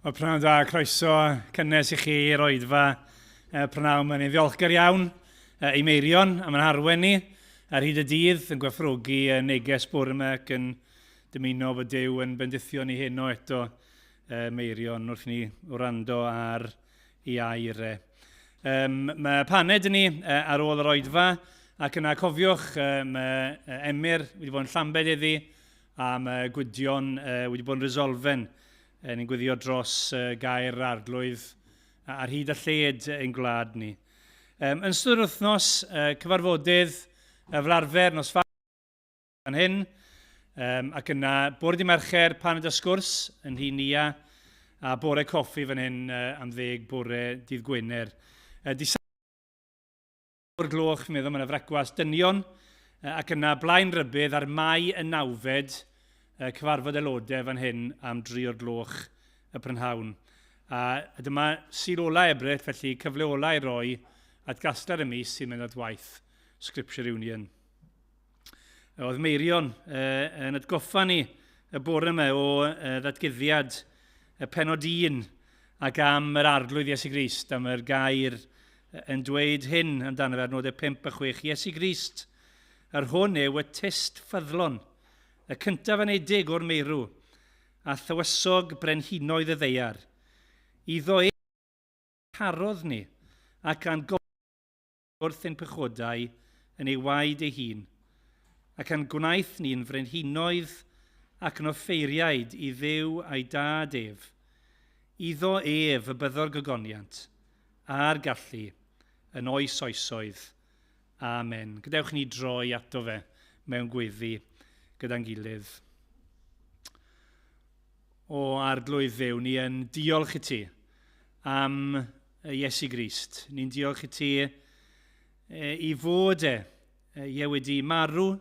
Wel, prynawn da, croeso cynnes i chi i'r oedfa prynawn. Mae'n ni'n ddiolchgar iawn i Meirion am yn harwen ni ar hyd y dydd yn gwerthfawrogi neges bore yma ac yn dymuno bod Duw yn bendithio ni heno eto Meirion wrth ni wrando ar ei air e. Mae paned yn ni ar ôl yr oedfa ac yna cofiwch mae Emyr wedi bod yn Llambed heddi a mae Gwydion wedi bod yn Resolfen. Ni'n gweddio dros gair yr Arglwydd ar hyd a lled ein gwlad ni. Yn ystod yr wythnos, cyfarfodydd fel arfer, nos fan hyn, ac yna bore di Mercher, paned a sgwrs yn nhŷ Nia, a bore coffi fan hyn am 10 bore dydd Gwener. Di o'r gloch, fi'n meddwl, mae yna frecwast dynion, ac yna blaen rybudd ar Mai y nawfed, cyfarfod aelodau fan hyn am 3 o'r gloch y prynhawn. A dyma Sul ola Ebrill, felly cyfle ola i roi at gasgliad y mis sy'n mynd at waith Scripture Union. Oedd Meirion yn atgoffa ni y bore yma o ddatguddiad y penod 1 ac am yr Arglwydd Iesu Grist, am yr gair yn dweud hyn amdano fe ar nodau 5 a 6. Iesu Grist, yr hwn yw y tyst ffyddlon, y cyntaf anedig o'r meirw, a thywysog brenhinoedd y ddaear. Iddo ef carodd ni, ac a'n wrth ein pechodau yn ei waed ei hun, ac a'n gwnaeth ni'n frenhinoedd ac yn offeiriaid i Dduw a'i Dad ef. Iddo ef y byddo'r gogoniant a'r gallu yn oes oesoedd. Amen. Gadewch i ni droi ato fe mewn gweddi gyda'n gilydd. O Arglwydd Dduw, ni yn diolch i ti am Iesu Grist. Ni'n diolch i ti i fod e, ie wedi marw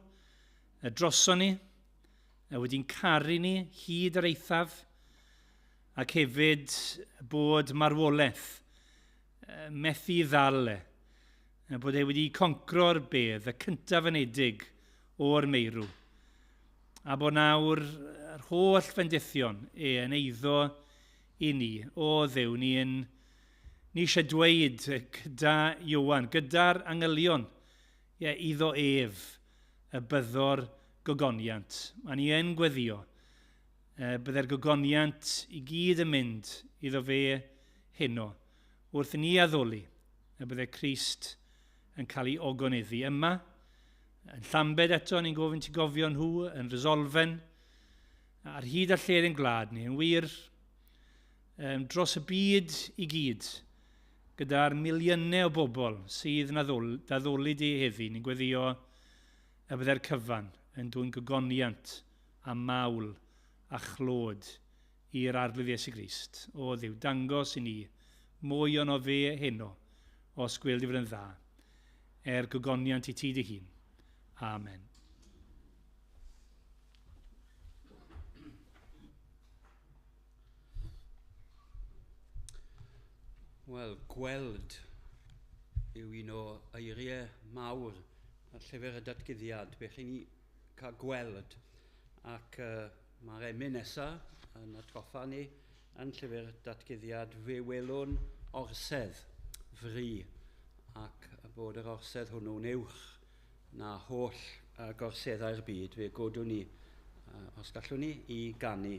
droso ni, wedi'n caru ni hyd yr eithaf, ac hefyd bod marwolaeth methu ddal e, bod e wedi concro'r bedd, y cyntaf anedig o'r meirw, a bod nawr yr holl fendithion e yn eiddo i ni. O Dduw, ni yn ni eisiau dweud gyda Ioan, gyda'r angylion, ie, iddo ef y byddo'r gogoniant. A ni yn gweddio, bydde'r gogoniant i gyd yn mynd iddo fe heno, wrth i ni addoli y bydde Crist yn cael ei ogoneddu yma, yn Llambed eto, ni'n gofyn ti gofio nhw, yn Resolfen, ar hyd a lled ein gwlad ni, yn wir, dros y byd i gyd, gyda'r miliynau o bobl sydd yn addoli di heddi, ni'n gweddio y bydde'r cyfan yn dwyn gogoniant a mawl a chlod i'r Arglwydd Iesu Grist. O Dduw, dangos i ni mwy ono fe heno, os gwel di fod yn dda, er gogoniant i ti dy hun. Amen. Wel, gweld yw un o eiriau mawr y llyfr y datguddiad. Be chi'n cael gweld. Ac mae'r emyn nesaf yn atgoffa ni yn llyfr datguddiad fe welwn orsedd fri ac bod yr orsedd hwnnw'n uwch na holl gorseddau'r byd, fe godwn ni, os gallwn ni, i ganu.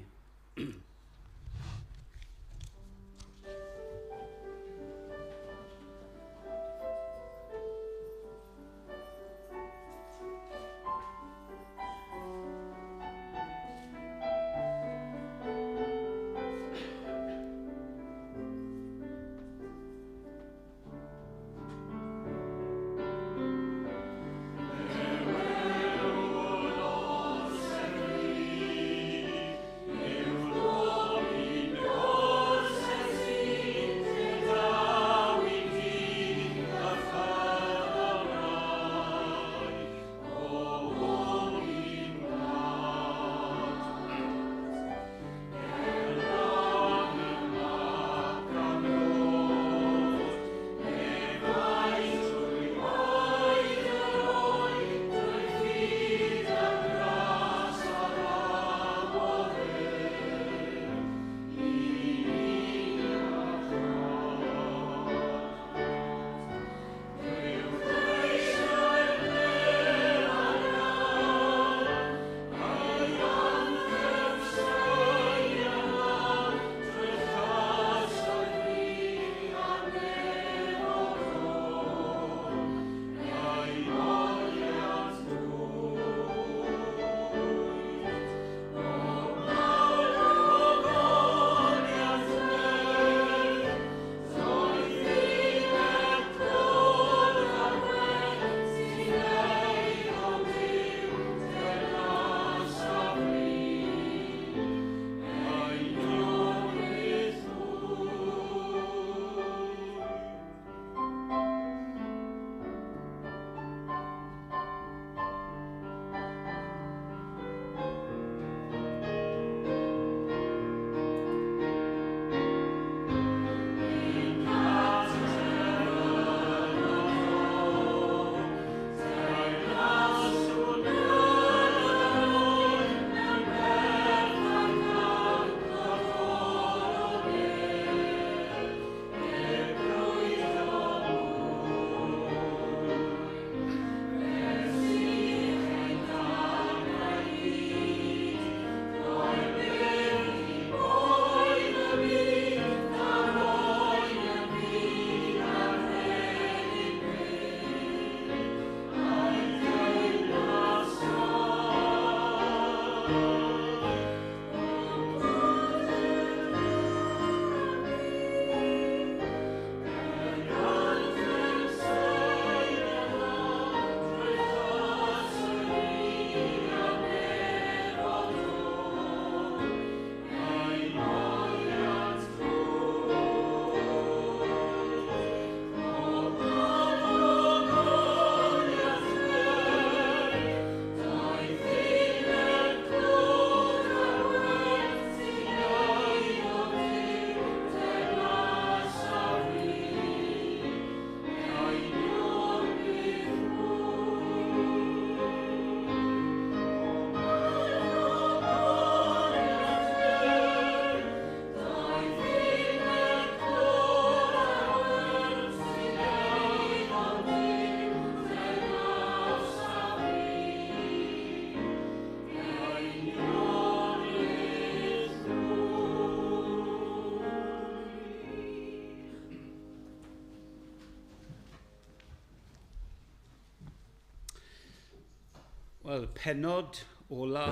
Wel, pennod ola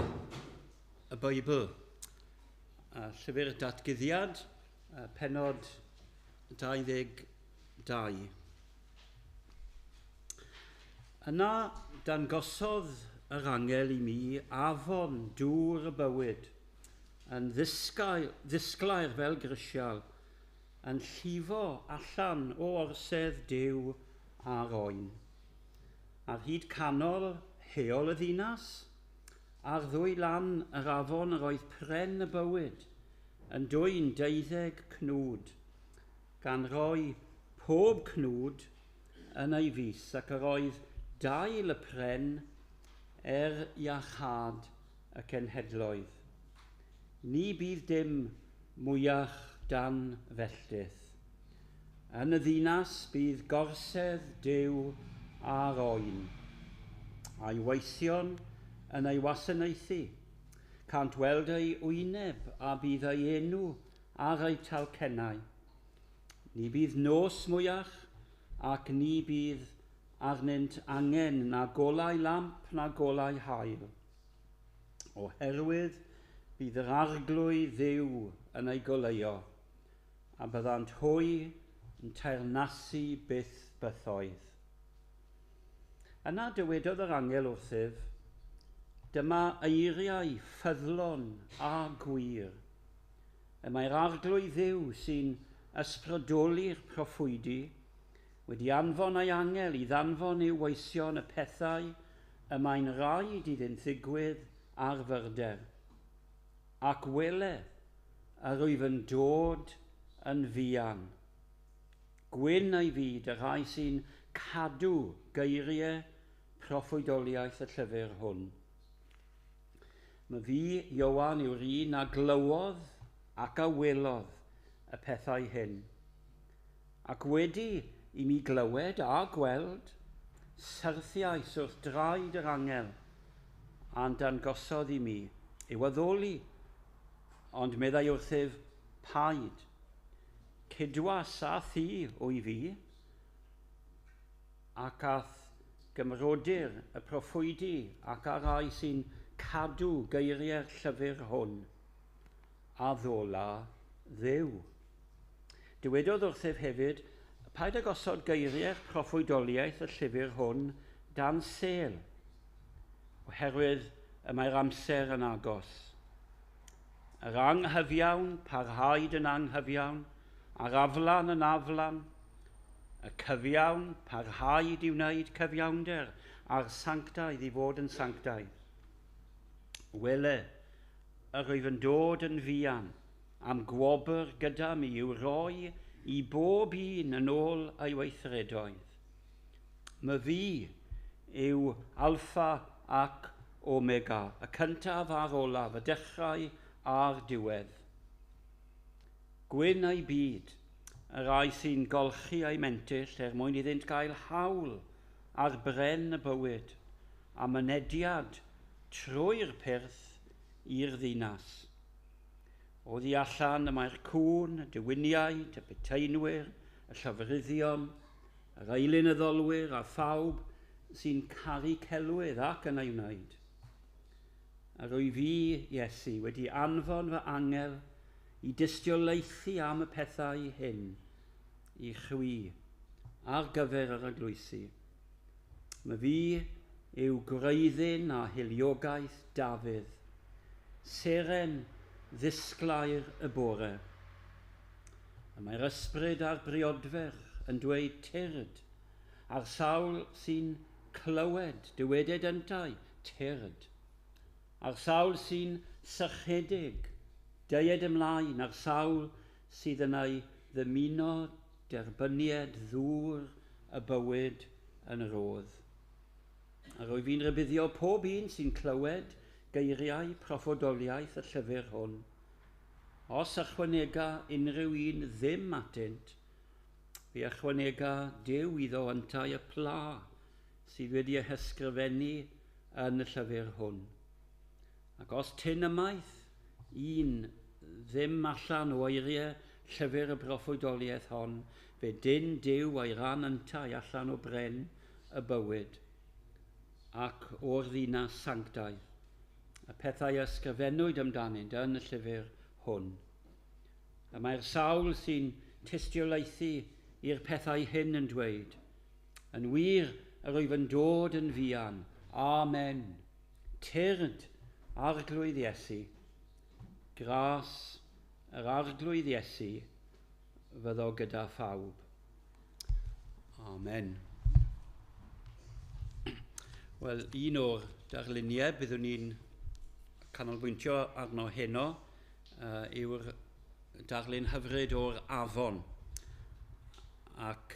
y Beibl. Llyfr Datguddiad, pennod 22. Yna dangosodd yr angel i mi afon dŵr y bywyd, yn ddisglair fel grisial, yn llifo allan o orsedd Duw a'r Oen. Ar hyd canol heol y ddinas, ar ddwy lan yr afon yr oedd pren y bywyd yn dwyn 12 cnwd, gan roi pob cnwd yn ei fys, ac yr oedd dail y pren er iachâd y cenhedloedd. Ni bydd dim mwyach dan felltith. Yn y ddinas bydd gorsedd Duw a'r Oen, a'i weision yn ei wasanaethu. Cant weld ei wyneb a bydd ei enw ar ei talcennau. Ni bydd nos mwyach ac ni bydd arnynt angen na golau lamp na golau haul. Oherwydd bydd yr Arglwydd Dduw yn ei goleuo, a byddant hwy yn teyrnasu byth bythoedd. Yna dywedodd yr angel wrthyf, dyma eiriau ffyddlon a gwir. Y mae'r Arglwydd Dduw sy'n ysbrydoli'r proffwydi wedi anfon ei angel i ddanfon i'w weision y pethau y mae'n rhaid iddynt ddigwydd ar fyrder. Ac wele, yr wyf yn dod yn fuan. Gwyn ei fyd y rhai sy'n cadw geiriau proffwydoliaeth y llyfr hwn. Mae fi, Ioan, yw'r un a glywodd ac a welodd y pethau hyn. Ac wedi i mi glywed a gweld, syrthiais wrth draed yr angel a'n dangosodd i mi i'w addoli. Ond meddai wrthyf, paid, cydwas a thi o'i fi, ac a'th gymrodyr y proffwydi ac ar rai sy'n cadw geiriau'r llyfr hwn, a ddola Dduw. Dywedodd wrthyf hefyd, paid ag osod geiriau'r proffwydoliaeth y llyfr hwn dan sêl, oherwydd y mae'r amser yn agos. Yr anghyfiawn parhaed yn anghyfiawn, a'r aflan yn aflan, y cyfiawn parhaed i wneud cyfiawnder, a'r sanctaidd i fod yn sanctaidd. Wele, yr wyf yn dod yn fuan, am gwobr gyda mi i'w roi i bob un yn ôl ei weithredoedd. My fi yw Alpha ac Omega, y cyntaf a'r olaf, y dechrau a'r diwedd. Gwyn ei byd, y rhai sy'n golchi eu mentyll er mwyn iddynt gael hawl ar bren y bywyd a mynediad trwy'r pyrth i'r ddinas. Oddi allan y mae'r cŵn, y dewiniaid, y puteinwyr, y llofruddion, yr eilunyddolwyr a phawb sy'n caru celwydd ac yn ei wneud. A rwy fi, Iesu, wedi anfon fy angel i dystiolaethu am y pethau hyn i chwi ar gyfer yr eglwysi. Mae fi yw gwreiddyn a hiliogaeth Dafydd, seren ddisglair y bore. Y mae'r ysbryd a'r briodferch yn dweud tyrd, a'r sawl sy'n clywed dyweded yntau tyrd, a'r sawl sy'n sychedig deued ymlaen, a'r sawl sydd yn ei ddymuno derbynied ddŵr y bywyd yn rhodd. A rwyf fi'n rhybuddio pob un sy'n clywed geiriau proffwydoliaeth y llyfr hwn. Os ychwanega unrhyw un ddim atynt, fe ychwanega Duw iddo yntau y pla sydd wedi ei hysgrifennu yn y llyfr hwn. Ac os tyn ymaith un ddim allan o eiriau llyfr y broffwydoliaeth hon, fe dyn Duw a'i ran yntau allan o bren y bywyd. ac o'r ddinas sanctaidd, y pethau ysgrifennwyd amdanynt yn y llyfr hwn. Y mae'r sawl sy'n tystiolaethu i'r pethau hyn yn dweud, yn wir yr wyf yn dod yn fuan, Amen. Tyrd, Arglwydd Iesu, gras yr Arglwydd Iesu fyddo gyda phawb. Amen. Wel, un o'r darluniau byddwn ni'n canolbwyntio arno heno yw'r darlun hyfryd o'r afon. Ac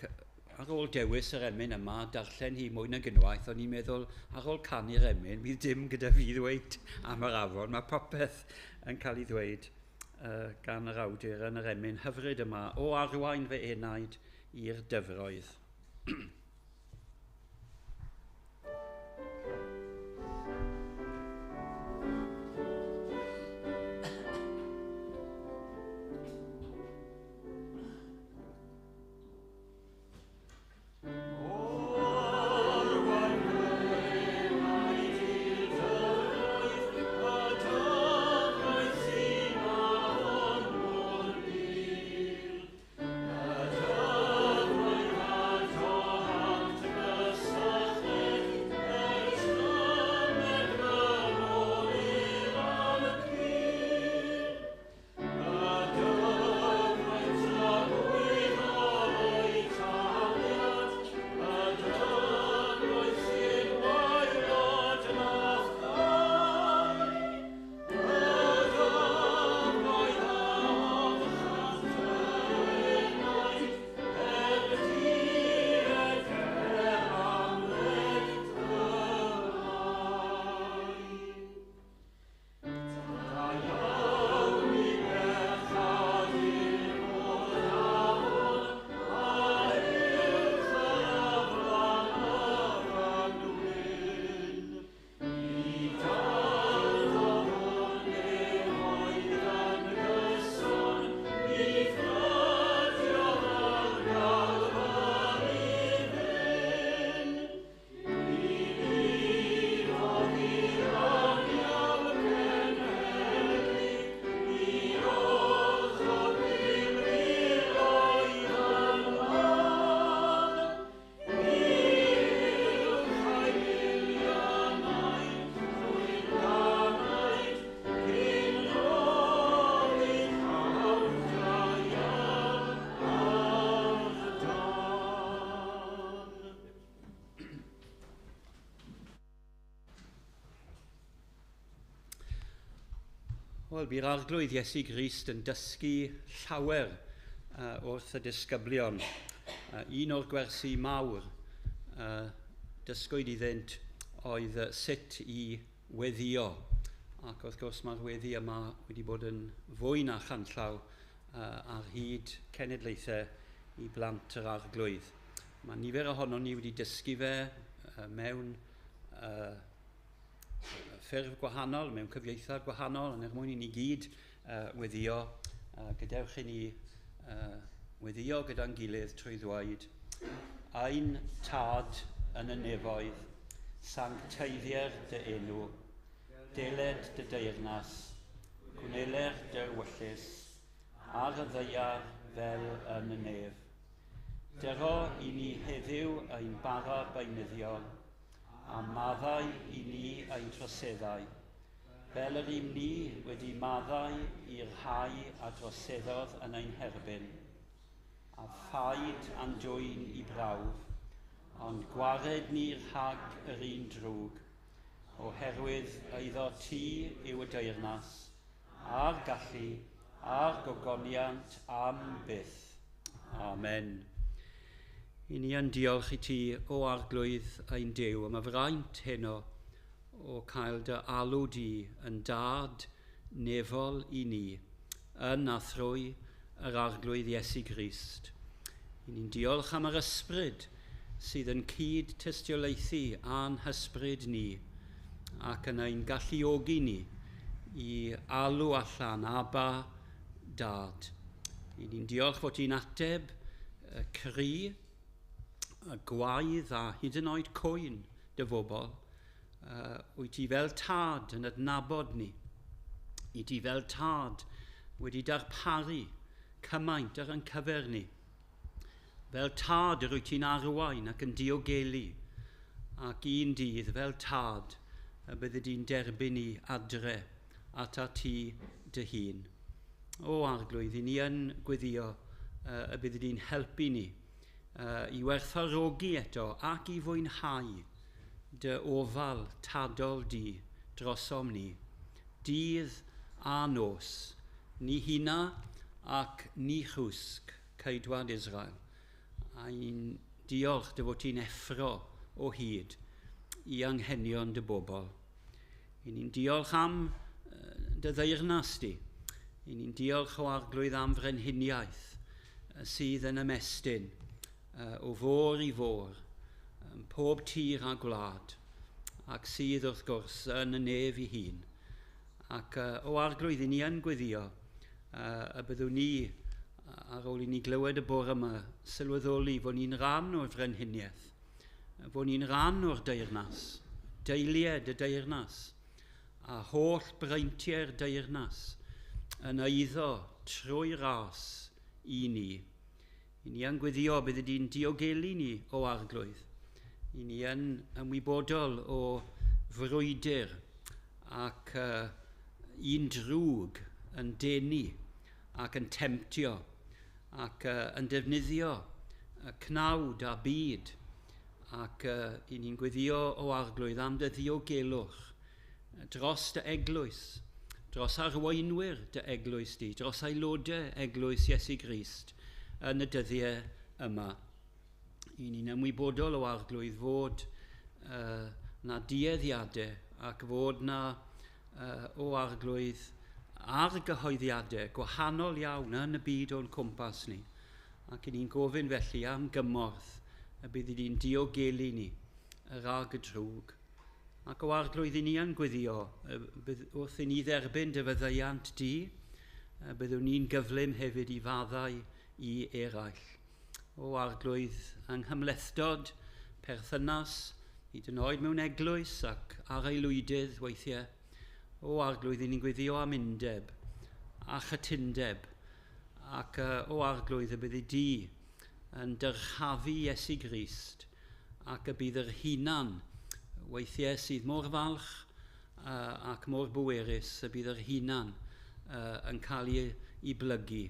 ar ôl dewis yr emyn yma, darllen hi mwy nag unwaith, o'n i'n meddwl ar ôl canu'r emyn, bydd dim gyda fi ddweud am yr afon. Mae popeth yn cael ei ddweud gan yr awdur yn yr emyn hyfryd yma, o arwain fy enaid i'r dyfroedd. Wel, bu'r Arglwydd Iesu Grist yn dysgu llawer wrth y disgyblion. Un o'r gwersi mawr dysgwyd iddynt oedd sut i weddio. Ac wrth gwrs mae'r weddi yma wedi bod yn fwy na chanllaw ar hyd cenedlaethau i blant yr Arglwydd. Mae nifer ohonon ni wedi dysgu fe mewn ffurf gwahanol, mewn cyfieithiad gwahanol, ond er mwyn i ni gyd weddio, gadewch i ni weddio gyda'n gilydd trwy ddweud, Ein Tad yn y nefoedd, sancteiddier dy enw, deled dy deyrnas, gwneler dy ewyllys, ar y ddaear fel yn y nef. Dyro i ni heddiw ein bara beunyddiol, a maddau i ni ein troseddau, fel yr ym ni wedi maddau i'r rhai a droseddodd yn ein herbyn, a phaid a'n dwyn i brawf, ond gwared ni rhag yr un drwg, oherwydd eiddo ti yw y deyrnas, a'r gallu, a'r gogoniant am byth. Amen. I ni yn diolch i ti o Arglwydd ein Duw am y fraint heno o cael dy alw di yn dad nefol i ni, yn a thrwy yr Arglwydd Iesu Grist. I ni'n diolch am yr ysbryd sydd yn cyd tystiolaethu a'n hysbryd ni ac yn ein galluogi ni i alw allan Abba Dad. I ni'n diolch fod ti'n ateb y cri, y gwaedd a hyd yn oed cwyn dy fobl, Wyt ti fel tad yn adnabod ni. I ti fel tad wedi darparu cymaint ar ein cyfer ni. Fel tad yr wyt ti'n arwain ac yn diogelu, ac un dydd fel tad y byddi di'n derbyn ni adre ata ti dy hun. O Arglwydd, i ni yn gweddio y byddi di'n helpu ni i werthfawrogi eto ac i fwynhau dy ofal tadol di drosom ni, dydd a nos, ni huna ac ni chwsg, Ceidwad Israel. A i'n diolch dy fod ti'n effro o hyd i anghenion dy bobl. I ni'n diolch am dy ddeyrnas di. I ni'n diolch o Arglwydd am frenhiniaeth sydd yn ymestyn o fôr i fôr, pob tir a gwlad, ac sydd wrth gwrs yn y nef i hun. Ac o Arglwydd, i ni yn gweddio y byddwn ni, ar ôl i ni glywed y bore yma, sylweddoli fod ni'n rhan o'r frenhiniaeth, fod ni'n rhan o'r deyrnas, deilied y deyrnas, a holl breintiau'r deyrnas yn eiddo trwy ras i ni. I ni yn gweddio byddi di'n diogelu ni o Arglwydd. I ni yn ymwybodol o frwydr ac un drwg yn denu ac yn temtio ac yn defnyddio cnawd a byd, ac i ni'n gweddio o Arglwydd am dy ddiogelwch dros dy eglwys, dros arweinwyr dy eglwys di, dros aelodau eglwys Iesu Grist yn y dyddiau yma. I ni'n ymwybodol o Arglwydd fod na dueddiadau ac fod na o Arglwydd argyhoeddiadau gwahanol iawn yn y byd o'n cwmpas ni. Ac i ni'n gofyn felly am gymorth y bydd i'n diogelu ni rhag y drwg. Ac o Arglwydd, i ni yn gweddio wrth i ni dderbyn dy faddeuant di, byddwn ni'n gyflym hefyd i faddau i eraill. O Arglwydd, yng nghymhlethdod, perthynas, hyd yn oed mewn eglwys ac ar aelwydydd weithiau, o Arglwydd, i ni'n gweddio am undeb a chytundeb, ac o Arglwydd y byddi di yn dyrchafu Iesu Grist, ac y bydd yr hunan weithiau sydd mor falch ac mor bwerus, y bydd yr hunan yn cael ei blygu,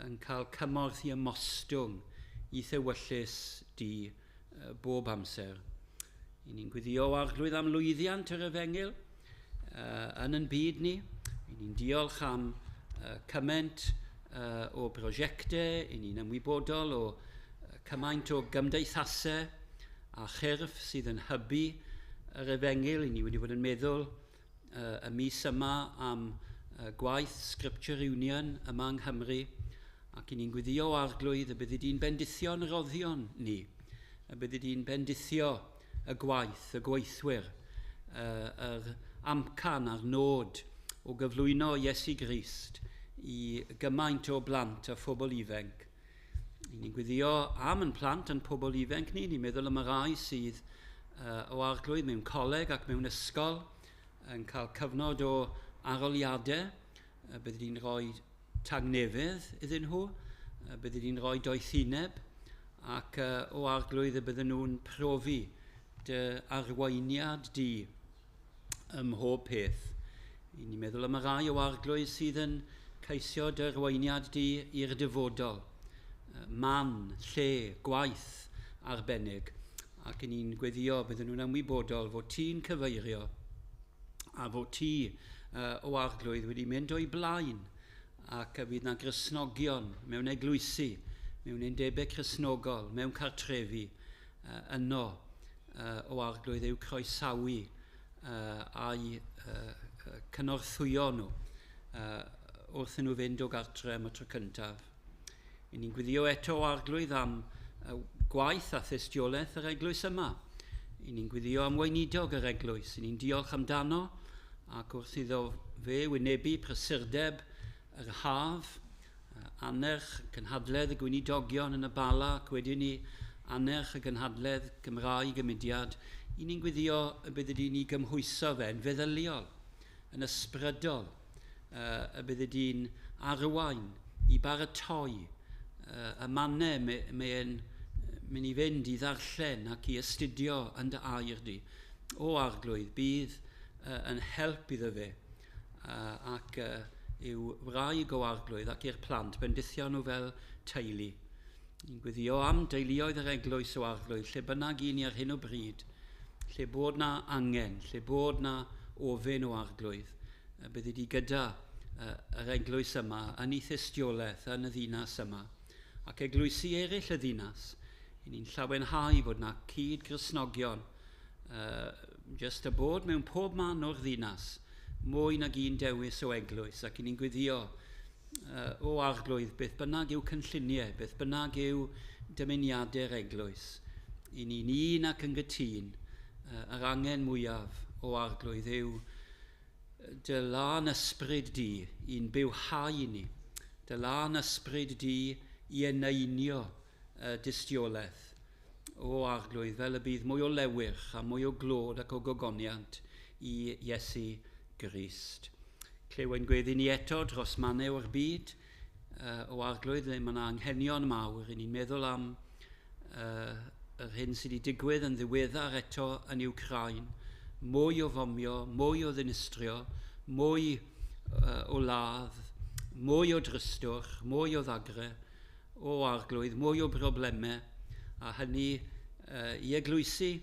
yn cael cymorth i ymostwng i thewyllys di bob amser. I ni'n gweddio Arglwydd am lwyddiant yr efengyl yn yn byd ni. I ni'n diolch am cymaint o brosiectau, i ni'n ymwybodol o cymaint o gymdeithasau a chyrff sydd yn hybu yr efengyl. I ni wedi bod yn meddwl y mis yma am gwaith Scripture Union yma yng Nghymru, ac i ni'n gweddio Arglwydd y byddi di'n bendithio'n roddion ni, y byddi di'n bendithio y gwaith, y gweithwyr, yr amcan a'r nod o gyflwyno Iesu Grist i gymaint o blant a phobl ifanc. I ni'n gweddio am yn plant a'n pobl ifanc ni, ni'n meddwl am y rai sydd o Arglwydd mewn coleg ac mewn ysgol yn cael cyfnod o aroliadau, byddi di'n rhoi tangnefedd iddyn nhw, byddi di'n rhoi doethineb, ac o Arglwydd y bydden nhw'n profi dy arweiniad di ym mhob peth. I ni'n meddwl am y rai o Arglwydd sydd yn ceisio dy arweiniad di i'r dyfodol, man, lle, gwaith arbennig, ac i ni'n gweddio bydden nhw'n ymwybodol fod ti'n cyfeirio a fod ti o Arglwydd wedi mynd o'i blaen, ac y bydd na Gristnogion mewn eglwysi, mewn undebau Cristnogol, mewn cartrefi, yno o Arglwydd i'w croesawu a'i cynorthwyo nhw wrth nhw fynd o gartre am y tro cyntaf. I ni'n gweddio eto o Arglwydd am gwaith a thystiolaeth yr eglwys yma. I ni'n gweddio am weinidog yr eglwys. I ni'n diolch amdano, ac wrth iddo fe wynebu prysurdeb yr haf, annerch cynhadledd y gweinidogion yn y Bala, ac wedyn ni annerch y gynhadledd Gymraeg y mudiad. I ni'n gweddio y bydde di'n ei gymhwyso fe yn feddyliol, yn ysbrydol, y bydde di'n arwain i baratoi y mannau mae'n mynd i fynd i ddarllen ac i astudio yn dy air di. O Arglwydd, bydd yn help iddo fe ac i'w wraig o Arglwydd ac i'r plant, bendithio nhw fel teulu. Ni'n gweddio am deuluoedd yr eglwys o Arglwydd, lle bynnag i ni ar hyn o bryd, lle bod na angen, lle bod na ofyn o Arglwydd, byddi di gyda yr eglwys yma, yn ei thystiolaeth, yn y ddinas yma, ac eglwysi eraill y ddinas. I ni'n llawenhau fod na cyd-Gristnogion, jyst y bod mewn pob man o'r ddinas, mwy nag un dewis o eglwys, ac i ni'n gweddio o Arglwydd, beth bynnag yw cynlluniau, beth bynnag yw dymuniadau'r eglwys, i ni'n un ac yn gytûn, yr angen mwyaf o Arglwydd yw dy lân ysbryd di i'n bywhau ni, dy lân ysbryd di i eneinio dystiolaeth o Arglwydd, fel y bydd mwy o lewyrch a mwy o glod ac o gogoniant i Iesu Grist. Clyw ein gweddi ni eto dros mannau o'r byd o Arglwydd, le mae yna anghenion mawr. I ni'n meddwl am yr hyn sydd wedi digwydd yn ddiweddar eto yn Wcráin. Mwy o fomio, mwy o ddinistrio, mwy o ladd, mwy o dristwch, mwy o ddagre o Arglwydd, mwy o broblemau, a hynny i eglwysi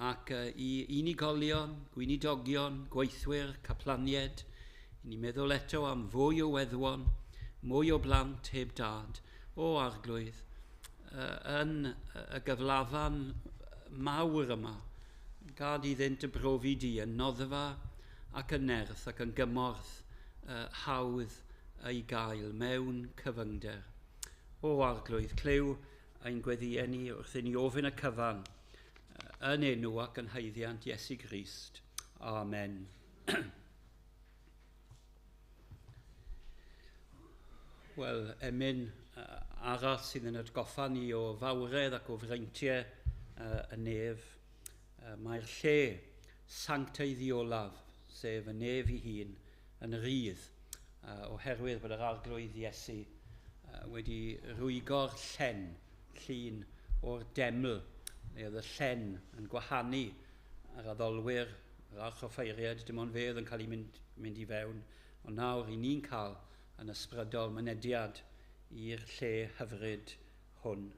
ac i unigolion, gweinidogion, gweithwyr, caplaniaid. I ni'n meddwl eto am fwy o weddwon, mwy o blant heb dad, o Arglwydd, yn y gyflafan mawr yma, gad iddynt y brofi di yn noddfa ac yn nerth ac yn gymorth hawdd ei gael mewn cyfyngder. O Arglwydd, clyw ein gweddïau ni wrth i ni ofyn y cyfan yn enw ac yn haeddiant Iesu Grist. Amen. Wel, emyn arall sydd yn atgoffa ni o fawredd ac o freintiau y nef. Mae'r lle sancteiddiolaf, sef y nef ei hun, yn rhydd, oherwydd bod yr Arglwydd Iesu wedi rwygo'r llen, llun o'r deml, neu oedd y llen yn gwahanu yr addolwyr, yr archoffeiriaid, dim ond fe oedd yn cael ei mynd i fewn, ond nawr i ni'n cael yn ysbrydol mynediad i'r lle hyfryd hwn.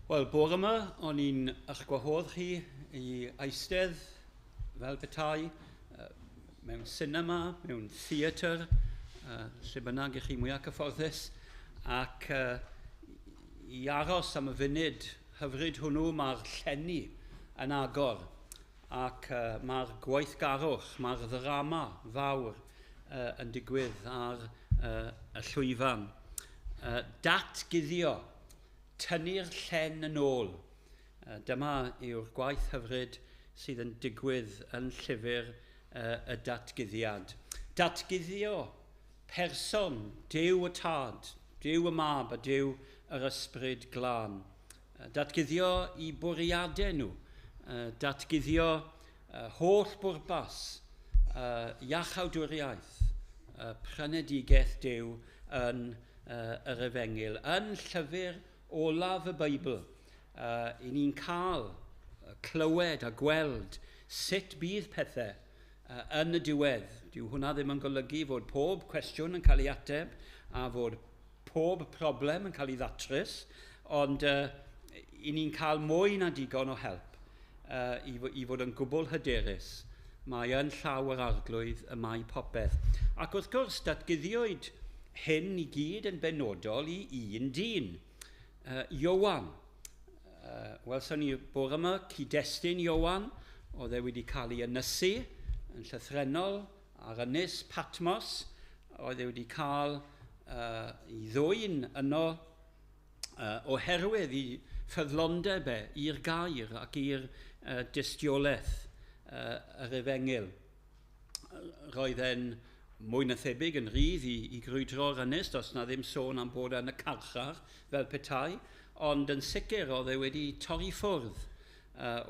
Wel, bore yma, o'n i'n eich gwahodd chi i eistedd fel petai mewn cinema, mewn theatr, lle bynnag i chi mwyaf cyfforddus, ac i aros am y funud hyfryd hwnnw mae'r llenni yn agor, ac mae'r gweithgarwch, mae'r ddrama fawr yn digwydd ar y llwyfan. Datguddio, tynnu'r llen yn ôl. Dyma yw'r gwaith hyfryd sydd yn digwydd yn llyfr y datguddiad. Datguddio person, Duw y Tad, Duw y Mab a Duw yr Ysbryd Glân. Datguddio i bwriadau nhw, datguddio holl bwrpas, iachawdwriaeth, prynedigaeth Duw yn yr Efengyl. Yn llyfr olaf y Beibl, i ni'n cael clywed a gweld sut bydd pethau yn y diwedd. Dyw hwnna ddim yn golygu fod pob cwestiwn yn cael ei ateb a fod pob problem yn cael ei ddatrys, ond i ni'n cael mwy na digon o help i fod yn gwbl hyderus. Mae yn llaw yr Arglwydd y mae popeth. Ac wrth gwrs, datguddiwyd hyn i gyd yn benodol i un dyn, Ioan. Welson ni bore yma cyd-destun Ioan, oedd e wedi cael ei ynysu yn llythrennol ar ynys Patmos, oedd e wedi cael ei ddwyn yno oherwydd i ffyddlondeb e i'r gair ac i'r dystiolaeth yr efengyl. Roedd e'n mwy na thebyg yn rhydd i grwydro'r ynys, does na ddim sôn am bod yn y carchar fel petai, ond yn sicr oedd e wedi torri ffwrdd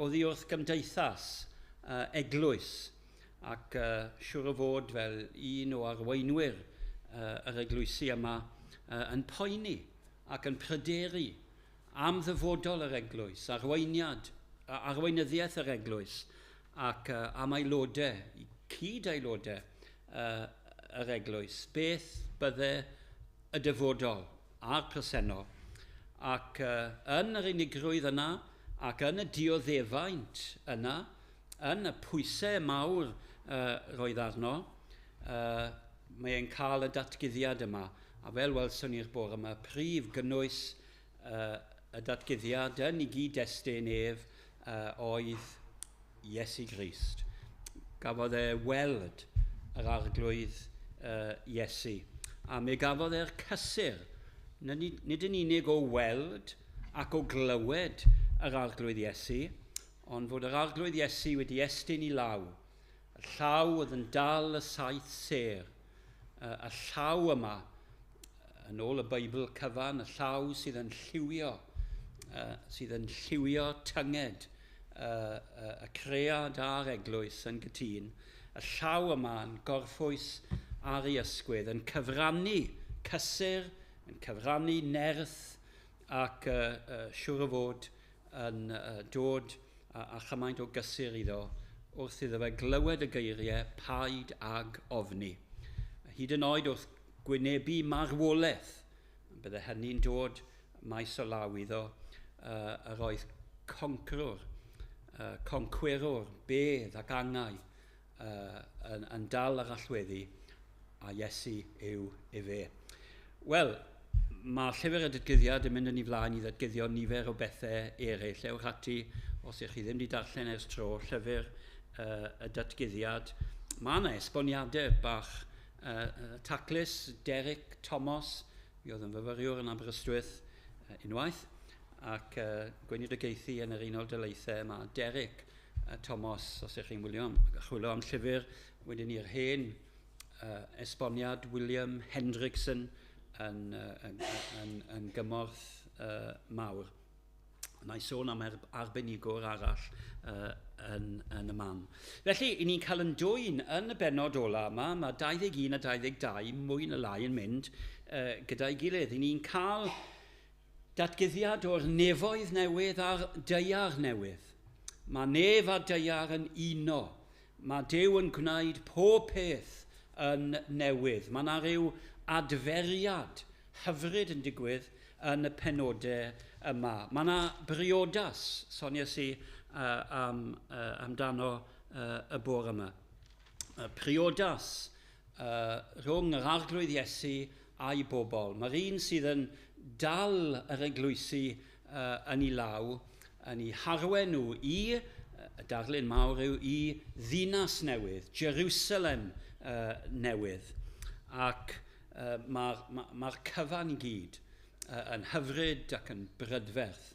oddi wrth gymdeithas eglwys, ac siŵr o fod fel un o arweinwyr yr eglwysi yma yn poeni ac yn pryderu am ddyfodol yr eglwys, arweinyddiaeth yr eglwys, ac am aelodau, cyd-aelodau yr eglwys, beth bydde y dyfodol a'r presennol. Ac yn yr unigrwydd yna, ac yn y dioddefaint yna, yn y pwysau mawr roedd arno, mae'n cael y datguddiad yma. A fel welson ni'r bore yma, prif gynnwys y datguddiad yn ei gyd-destun ef oedd Iesu Grist. Gafodd e weld yr Arglwydd Iesu. A mi gafodd e'r cysur, nid yn unig o weld ac o glywed yr Arglwydd Iesu, ond fod yr Arglwydd Iesu wedi estyn i law. Y llaw oedd yn dal y 7 sêr. Y llaw yma, yn ôl y Beibl cyfan, y llaw sydd yn lliwio, tynged y cread a'r eglwys yn gytûn. Y llaw yma yn gorffwys ar ei ysgwydd, yn cyfrannu cysur, yn cyfrannu nerth, ac siŵr o fod yn dod a chymaint o gysur iddo wrth iddo fe glywed y geiriau paid ag ofni. Hyd yn oed wrth gwynebu marwolaeth, bydde hynny'n dod maes o law iddo, yr oedd concrwr, concwerwr, bedd ac angau yn dal yr allweddi, a Iesu yw efe. Wel, mae llyfr y datguddiad yn mynd yn ei flaen i ddatguddio nifer o bethau eraill. Ewch ati, os ych chi ddim wedi darllen ers tro, llyfr y datguddiad. Mae yna esboniadau bach taclus. Derek Thomas, mi oedd yn fyfyriwr yn Aberystwyth unwaith, ac gweinidogaethu yn yr Unol Daleithiau. Mae Derek Thomas, os ych chi'n chwilio am llyfr, wedyn i'r hen esboniad William Hendrickson yn gymorth mawr. Na i sôn am arbenigwr arall yn y man. Felly, i ni'n cael yn dwyn yn y bennod ola yma, mae 21 a 22 mwy na lai yn mynd gyda'i gilydd. I ni'n cael datguddiad o'r nefoedd newydd a'r daear newydd. Mae nef a daear yn uno. Mae Duw yn gwneud pob peth yn newydd. Mae yna rhyw adferiad hyfryd yn digwydd yn y penodau yma. Mae yna briodas, soniais i am, amdano y bore yma. Priodas rhwng yr Arglwydd Iesu a'i bobl. Mae'r un sydd yn dal yr eglwysi yn ei law, yn ei harwen nhw i, y darlun mawr yw i ddinas newydd, Jerusalem newydd. Ac mae'r ma, ma cyfan i gyd yn hyfryd ac yn brydferth.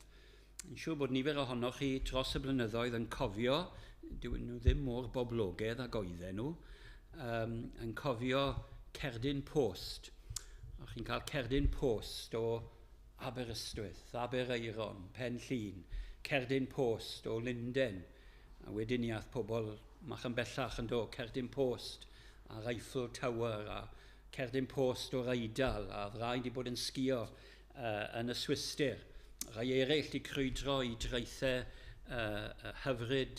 Yn siŵr bod nifer ohonoch chi dros y blynyddoedd yn cofio, dyw'n nhw ddim mor boblogaidd ag oedden nhw, yn cofio cerdyn post. O'ch chi'n cael cerdyn post o Aberystwyth, Aberaeron, Pen Llŷn, cerdyn post o Lunden, a wedyn ni ath pobl mach yn bellach yn do, cerdyn post a'r Eiffel Tower a cerdyn post o'r Eidal, a rai wedi bod yn sgio yn y Swistir. Rai eraill wedi crwydro i draethau hyfryd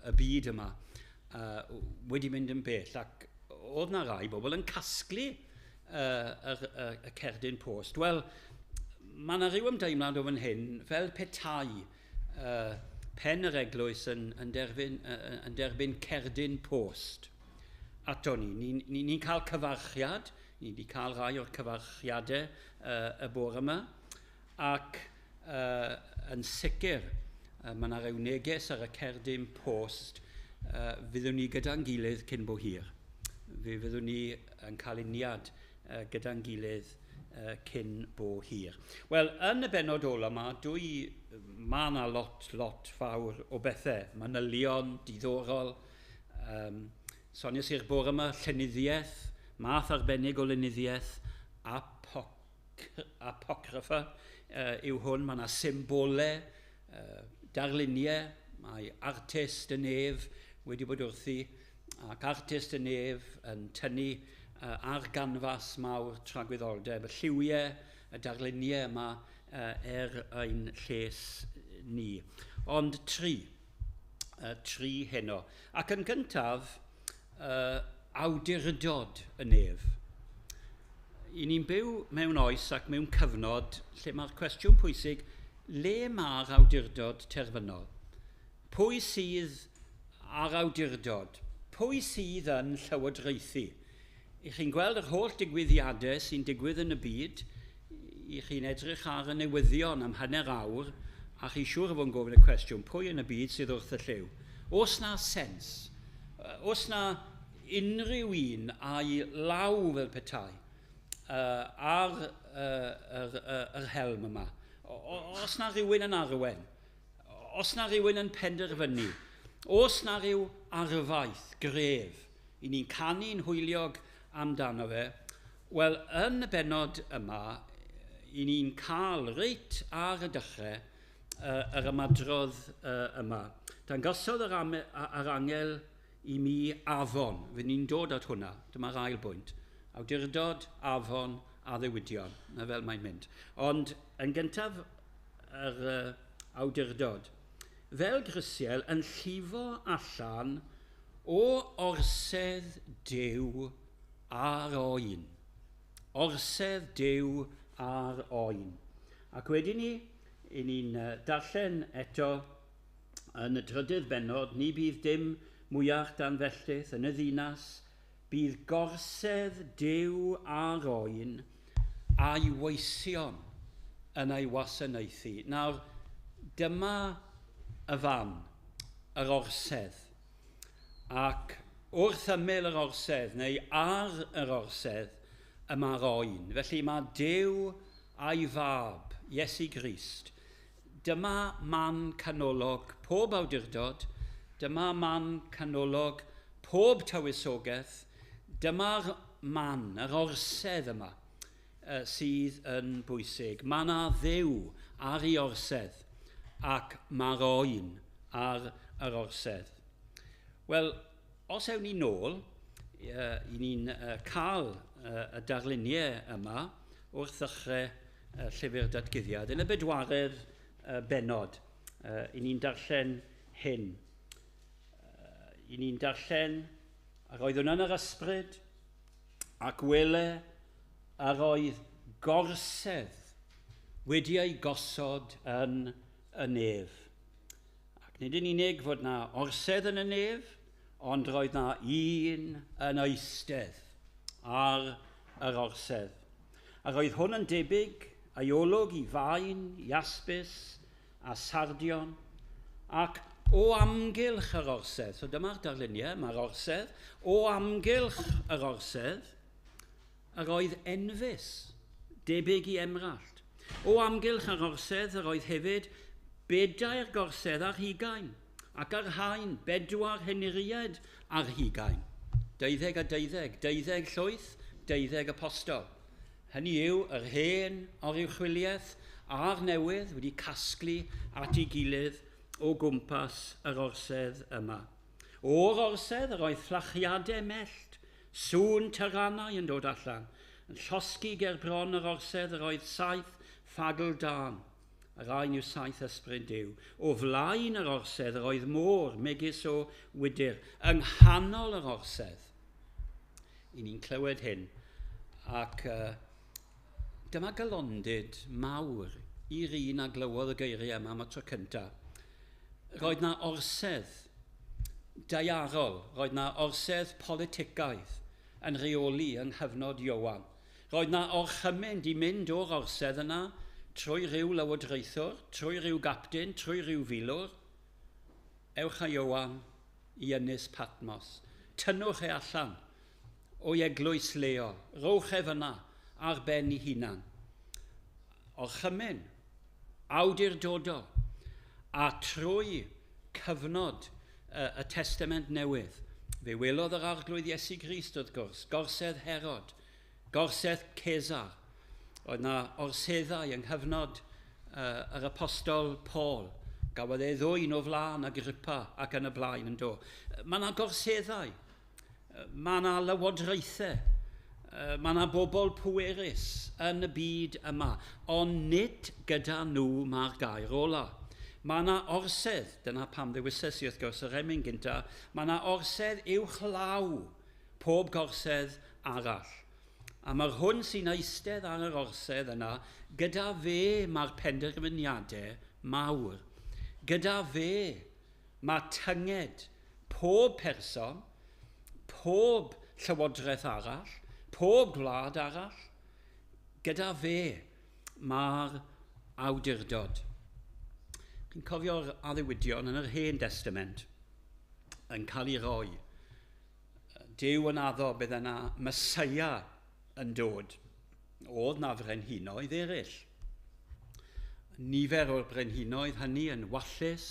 y byd yma, wedi mynd yn bell, ac oedd na rai bobl yn casglu y cerdyn post. Wel, mae yna rhyw ymdeimlad o fan hyn, fel petai pen yr eglwys yn derbyn cerdyn post ato ni. Ni'n ni, ni cael cyfarchiad, ni wedi cael rhai o'r cyfarchiadau y bore yma, ac yn sicr mae yna rhyw neges ar y cerdyn post, fyddwn ni gyda'n gilydd cyn bo hir. Fe fyddwn ni yn cael uniad gyda'n gilydd cyn bo hir. Wel, yn y bennod ola yma, mae yna lot, lot fawr o bethau. Manylion, diddorol. Soniais i'r bore yma, llenyddiaeth, math arbennig o lenyddiaeth, apocryffa yw hwn. Mae yna symbolau, darluniau, mae artist y nef wedi bod wrthi, ac artist y nef yn tynnu ar ganfas mawr tragwyddoldeb, y lliwiau, y darluniau yma er ein lles ni. Ond tri heno. Ac yn gyntaf, awdurdod y nef. I ni'n byw mewn oes ac mewn cyfnod lle mae'r cwestiwn pwysig, le mae'r awdurdod terfynol? Pwy sydd ar awdurdod? Pwy sydd yn llywodraethu? I chi'n gweld yr holl digwyddiadau sy'n digwydd yn y byd, i chi'n edrych ar y newyddion am hanner awr, a chi siŵr o fod yn gofyn y cwestiwn, pwy yn y byd sydd wrth y llyw? Oes na sens? Oes na unrhyw un a'i law fel petai ar yr helm yma? Oes na rhywun yn arwen? Oes na rhywun yn penderfynu? Oes na rhyw arfaeth gref i ni'n canu'n hwyliog amdano fe? Wel, yn y bennod yma, i ni'n cael reit ar y dechrau yr ymadrodd yma. Dangosodd yr angel i mi afon. Fy ni'n dod at hwnna. Dyma'r ail bwynt. Awdurdod, afon, addewidion. Na fel mae'n mynd. Ond yn gyntaf, yr awdurdod. Fel grisial yn llifo allan o orsedd Duw a'r oen. Orsedd Duw a'r oen. Ac wedyn ni, i ni'n darllen eto yn y drydydd bennod, ni bydd dim mwyach dan felltith yn y ddinas, bydd gorsedd Duw a'r oen a'i weision yn ei wasanaethu. Nawr, dyma y fan, yr orsedd. Ac wrth ymyl yr orsedd, neu ar yr orsedd, y mae'r oen. Felly mae Duw a'i fab, Iesu Grist. Dyma man canolog pob awdurdod, dyma man canolog pob tywysogaeth, dyma'r man, yr orsedd yma, sydd yn bwysig. Mae yna Dduw ar ei orsedd ac mae'r oen ar yr orsedd. Wel, os ewn ni nôl, i ni'n cael y darluniau yma wrth ddechrau llyfr datguddiad. Yn y bedwaredd bennod, i ni'n darllen hyn. I ni'n darllen, yr oeddwn yn yr ysbryd, ac wele yr oedd gorsedd wedi ei gosod yn y nef. Ac nid yn unig fod na orsedd yn y nef, ond roedd na un yn eistedd ar yr orsedd. A roedd hwn yn debyg ei olwg i faen, iaspis a sardion, ac o amgylch yr orsedd, so dyma'r darluniau, mae'r orsedd, o amgylch yr orsedd, yr oedd enfys, debyg i emrallt. O amgylch yr orsedd, yr oedd hefyd 24 gorsedd ar hugain, ac ar haen 24 henuriad ar hugain. 12 a 12, 12 llwyth, 12 apostol. Hynny yw, yr hen oruchwyliaeth a'r newydd wedi casglu at ei gilydd o gwmpas yr orsedd yma. O'r orsedd yr oedd fflachiadau mellt, sŵn taranau yn dod allan. Yn llosgi ger bron yr orsedd yr oedd 7 ffagl dân. Y rhain yw 7 ysbryd Duw. O flaen yr orsedd yr oedd môr megis o wydr. Yng nghanol yr orsedd, i ni'n clywed hyn, ac dyma galondid mawr i'r un a glywodd y geiriau yma am y tro cyntaf. Roedd na orsedd daearol, roedd na orsedd politicaidd yn rheoli yng nghyfnod Ioan. Roedd na orchymyn di mynd o'r orsedd yna trwy rhyw lywodraethwr, trwy rhyw gapten, trwy rhyw filwr. Ewch â Ioan i ynys Patmos. Tynnwch e allan o'i eglwys leol. Rowch e fyna ar ben ei hunan. Orchymyn, awdurdodol, a trwy cyfnod y Testament Newydd, fe welodd yr Arglwydd Iesu Grist wrth gwrs, gorsedd Herod, gorsedd Cesar. Oedd na orseddau yng nghyfnod yr apostol Paul. Gafodd ei ddwyn o flaen Agrippa ac yn y blaen yn do. Mae yna gorseddau, mae yna lywodraethau, mae yna bobl pwerus yn y byd yma, ond nid gyda nhw mae'r gair ola. Mae yna orsedd, dyna pam ddewises i wrth gwrs yr emyn gynta, mae yna orsedd uwchlaw pob gorsedd arall. A mae'r hwn sy'n eistedd ar yr orsedd yna, gyda fe mae'r penderfyniadau mawr. Gyda fe mae tynged pob person, pob llywodraeth arall, pob gwlad arall. Gyda fe mae'r awdurdod. Chi'n cofio'r addewidion yn yr Hen Testament yn cael ei roi. Duw yn addo bydd yna Meseia yn dod. Oedd na frenhinoedd eraill. Nifer o'r brenhinoedd hynny yn wallus,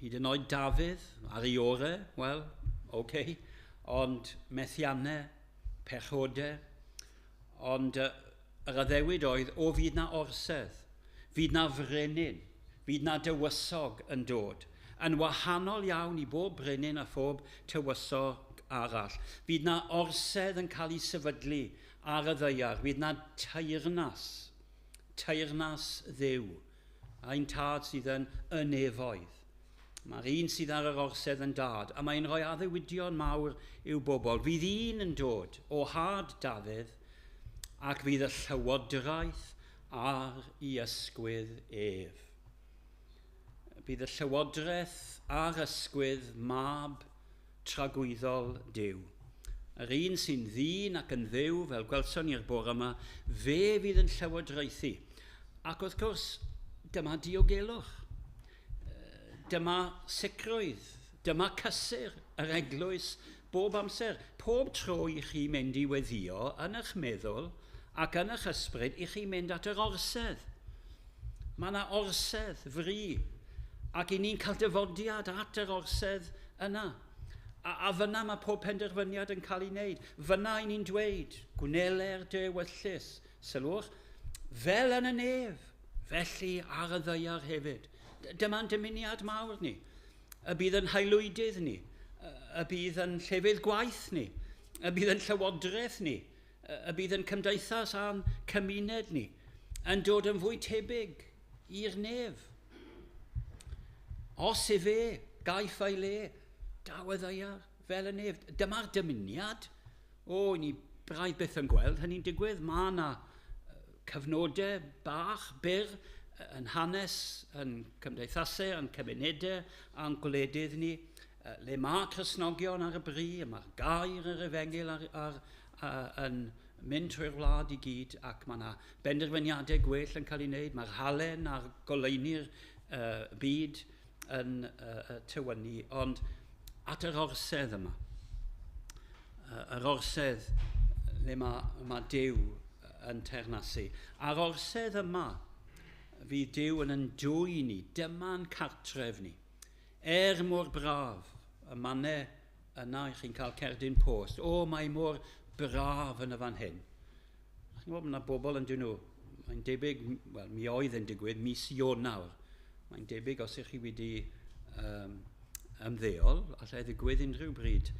hyd yn oed Dafydd ar ei orau, wel, okay, ond methiannau, pechodau, ond yr addewid oedd, o fydd na orsedd, fydd na frenin, fydd na dywysog yn dod, yn wahanol iawn i bob brenin a phob tywysog arall. Fydd na orsedd yn cael ei sefydlu ar y ddaear, fydd na teyrnas, teyrnas Dduw, ein tad sydd yn y nefoedd. Mae'r un sydd ar yr orsedd yn dad, a mae'n rhoi addewidion mawr i'w bobl. Fydd un yn dod o had Dafydd, ac fydd y llywodraeth ar ei ysgwydd ef. Bydd y llywodraeth ar ysgwydd mab tragwyddol Duw. Yr un sy'n ddyn ac yn dduw, fel gwelson ni'r bore yma, fe fydd yn llywodraethu. Ac wrth gwrs, dyma diogelwch, dyma sicrwydd, dyma cysur yr eglwys bob amser. Pob tro i chi mynd i weddio yn eich meddwl ac yn eich ysbryd, i chi mynd at yr orsedd. Mae yna orsedd fri, ac i ni'n cael dyfodiad at yr orsedd yna. A fyna mae pob penderfyniad yn cael ei wneud. Fyna i ni'n dweud, gwneler dy ewyllys, sylwch, fel yn y nef, felly ar y ddaear hefyd. Dyma'n dymuniad mawr ni. Y bydd yn haelwydydd ni, y bydd yn llefydd gwaith ni, y bydd yn llywodraeth ni, y bydd yn cymdeithas a'n cymuned ni, yn dod yn fwy tebyg i'r nef. Os efe gaiff ei le, daw y ddaear fel y nef. Dyma'r dymuniad. O, ni braidd byth yn gweld hynny'n digwydd. Mae yna Cyfnodau bach, byr, yn hanes, yn cymdeithasau, yn cymunedau a'n gwledydd ni, le mae Cristnogion ar y bri, mae'r gair yr efengyl yn mynd trwy'r wlad i gyd, ac mae yna benderfyniadau gwell yn cael ei wneud, mae'r halen a'r goleuni'r byd yn tywynnu, ond at yr orsedd yma, yr orsedd le mae Duw yn teyrnasu. A'r orsedd yma, fydd Duw yn dwyn ni, dyma'n cartref ni. Er mor braf, y mannau yna i chi'n cael cerdyn post, o, mae mor braf yn y fan hyn. Chi'n gwybod, mae yna bobl yn dyn nhw, mae'n debyg, wel, mi oedd yn digwydd, mis Ionawr. Mae'n debyg os ych chi wedi ymddeol, allai ddigwydd unrhyw bryd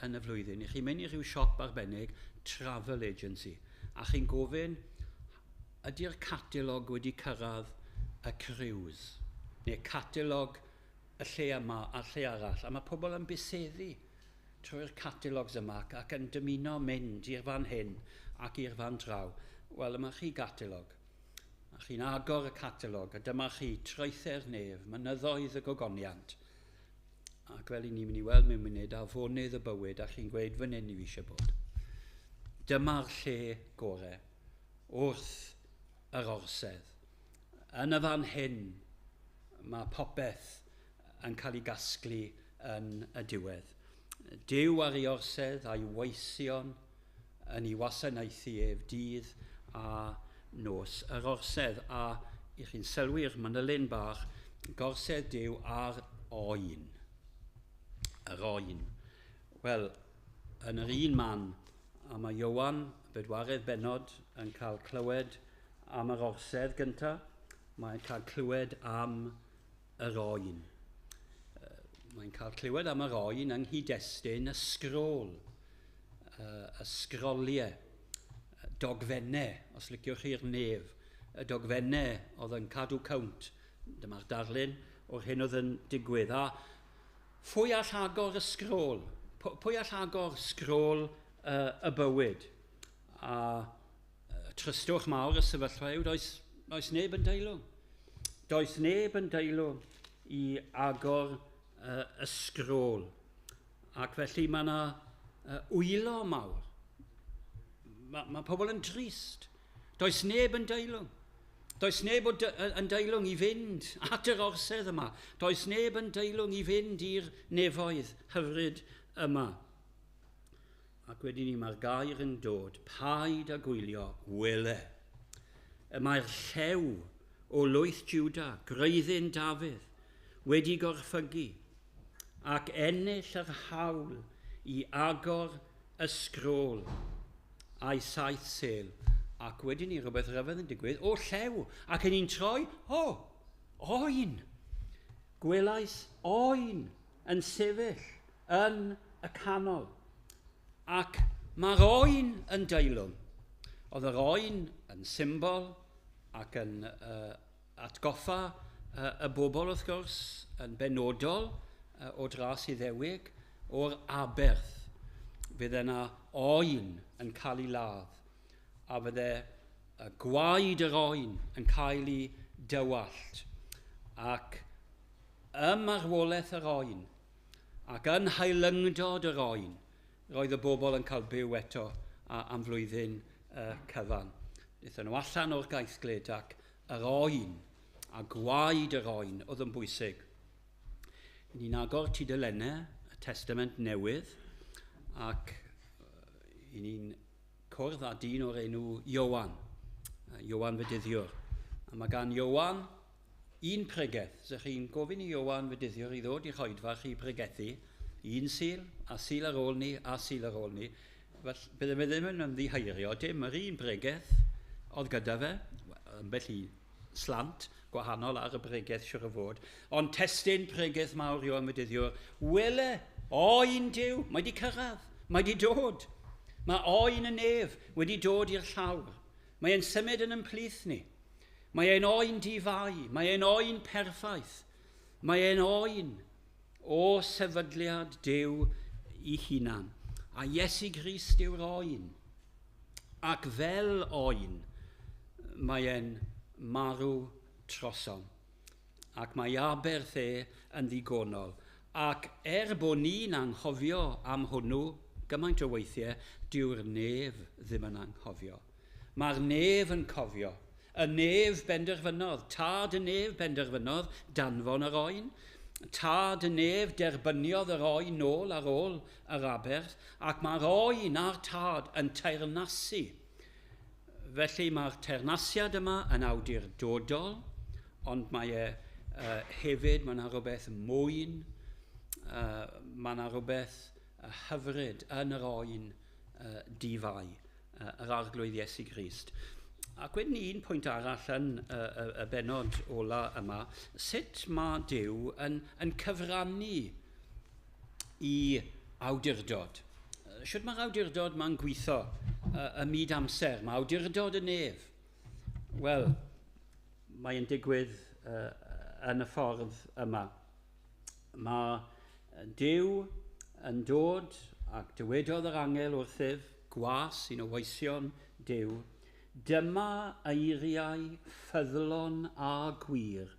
yn y flwyddyn. I chi'n mynd i ryw siop arbennig, travel agency, a chi'n gofyn, ydy'r catalog wedi cyrraedd y cruise? Neu catalog y lle yma a'r lle arall. A mae pobl yn byseddu trwy'r catalogs yma ac yn dymuno mynd i'r fan hyn ac i'r fan draw. Wel, yma chi gatalog. A chi'n agor y catalog, a dyma chi traethau'r nef, mynyddoedd y gogoniant. Ac fel i ni'n mynd i weld mewn munud, afonydd y bywyd, a chi'n gweud, fan hyn i fi eisiau bod. Dyma'r lle gorau, wrth yr orsedd. Yn y fan hyn, mae popeth yn cael ei gasglu yn y diwedd. Duw ar ei orsedd a'i weision yn ei wasanaethu ef dydd a nos. Yr orsedd, a i chi'n sylwi'r manylyn bach, gorsedd Duw ar oen. Yr oen. Wel, yn yr un man, a mae Ioan, bedwaredd bennod, yn cael clywed am yr orsedd gyntaf, mae'n cael clywed am yr oen. Mae'n cael clywed am yr oen yng nghyd-destun y sgrôl, y sgroliau, dogfennau, os liciwch chi'r nef, y dogfennau oedd yn cadw cownt. Dyma'r darlun o'r hyn oedd yn digwydd. A phwy all agor y sgrôl? Pwy all agor sgrôl y bywyd? A trystwch mawr y sefyllfa yw, does neb yn deilwng. Does neb yn deilwng i agor y sgrôl. Ac felly mae yna wylo mawr. Mae pobl yn drist. Does neb yn deilwng. Does neb yn deilwng i fynd at yr orsedd yma. Does neb yn deilwng i fynd i'r nefoedd hyfryd yma. Ac wedyn ni mae'r gair yn dod, paid a gwylio, wele. Y mae'r llew o lwyth Juda, gwreiddyn Dafydd, wedi gorffygu ac ennill yr hawl i agor y sgrôl a'i 7 sêl. Ac wedyn ni rhywbeth rhyfedd yn digwydd, o llew, ac yn ni'n troi, o, oen. Gwelais oen yn sefyll yn y canol. Ac mae'r oen yn deilwng. Oedd yr oen yn symbol ac yn atgoffa y bobl, wrth gwrs, yn benodol o dras Iddewig, o'r aberth. Fydde yna oen yn cael ei ladd, a fydde gwaed yr oen yn cael ei dywallt. Ac ym marwolaeth yr oen, ac yn hailyngdod yr oen, roedd y bobl yn cael byw eto am flwyddyn cyfan. Aethon nhw allan o'r gaethglud ac yr oen a gwaed yr oen oedd yn bwysig. Ni'n agor tudalennau y Testament Newydd ac i ni'n cwrdd â dyn o'r enw Ioan, Ioan Fedyddiwr. A mae gan Ioan un pregeth. So chi'n gofyn i Ioan Fedyddiwr i ddod i'ch oedfa chi pregethu, un Sul, a Sul ar ôl ni, a Sul ar ôl ni. Felly, bydde fe ddim yn ymddiheurio, dim yr un bregeth oedd gyda fe, ambell i slant gwahanol ar y bregeth siwr o fod, ond testun pregeth mawr Ioan Fedyddiwr, wele, oen Duw, mae di cyrraedd, mae di dod. Mae oen y nef wedi dod i'r llawr. Mae e'n symud yn ymplith ni. Mae e'n oen di-fai, mae e'n oen perffaith. Mae e'n oen o sefydliad Duw i hunan. A Iesu Grist yw'r oen. Ac fel oen, Mae e'n marw trosom. Ac mae aberth e yn ddigonol. Ac bod ni'n anghofio am hwnnw gymaint o weithiau, dyw'r nef ddim yn anghofio. Mae'r nef yn cofio. Y nef benderfynodd, tad y nef benderfynodd danfon yr oen. Tad y nef derbyniodd yr oen nôl ar ôl yr aberth, ac mae'r oen a'r tad yn teyrnasu. Felly mae'r teyrnasiad yma yn awdurdodol, ond mae e hefyd, mae yna rhywbeth mwyn, mae yna rhywbeth hyfryd yn yr oen difai, yr Arglwydd Iesu Grist. Ac wedyn un pwynt arall yn y bennod ola yma, sut mae Duw yn cyfrannu i awdurdod? Sut mae'r awdurdod ma'n gweithio y myd amser? Mae awdurdod y nef. Wel, mae'n digwydd yn y ffordd yma. Mae Duw yn dod ac dywedodd yr angel wrthyf, gwas un o weision Duw, dyma eiriau ffyddlon a gwir.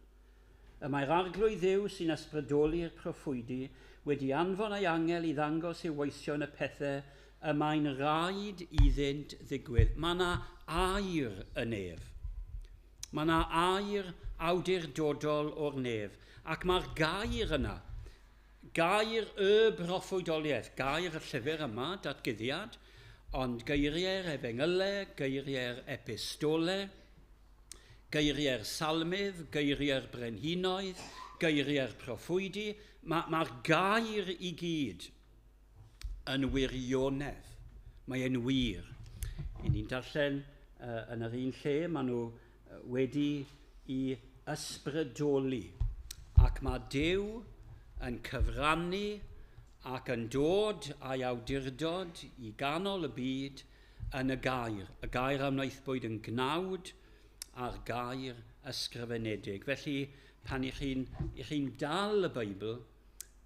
Y mae'r Arglwydd Dduw sy'n ysbrydoli'r proffwydi wedi anfon ei angel i ddangos i'w weision y pethau y mae'n rhaid iddynt ddigwydd. Mae yna air y nef. Mae yna air awdurdodol o'r nef. Ac mae'r gair yna, gair y broffwydoliaeth, gair y llyfr yma, datguddiad, ond geiriau'r efengylau, geiriau'r epistolau, geiriau'r salmydd, geiriau'r brenhinoedd, geiriau'r proffwydi, mae'r gair i gyd yn wirionedd. Mae e'n wir. I ni'n darllen yn yr un lle, maen nhw wedi i ysbrydoli. Ac mae Duw yn cyfrannu ac yn dod a'i awdurdod i ganol y byd yn y gair. Y gair a wnaethpwyd yn gnawd a'r gair ysgrifenedig. Felly, pan i chi'n dal y Beibl,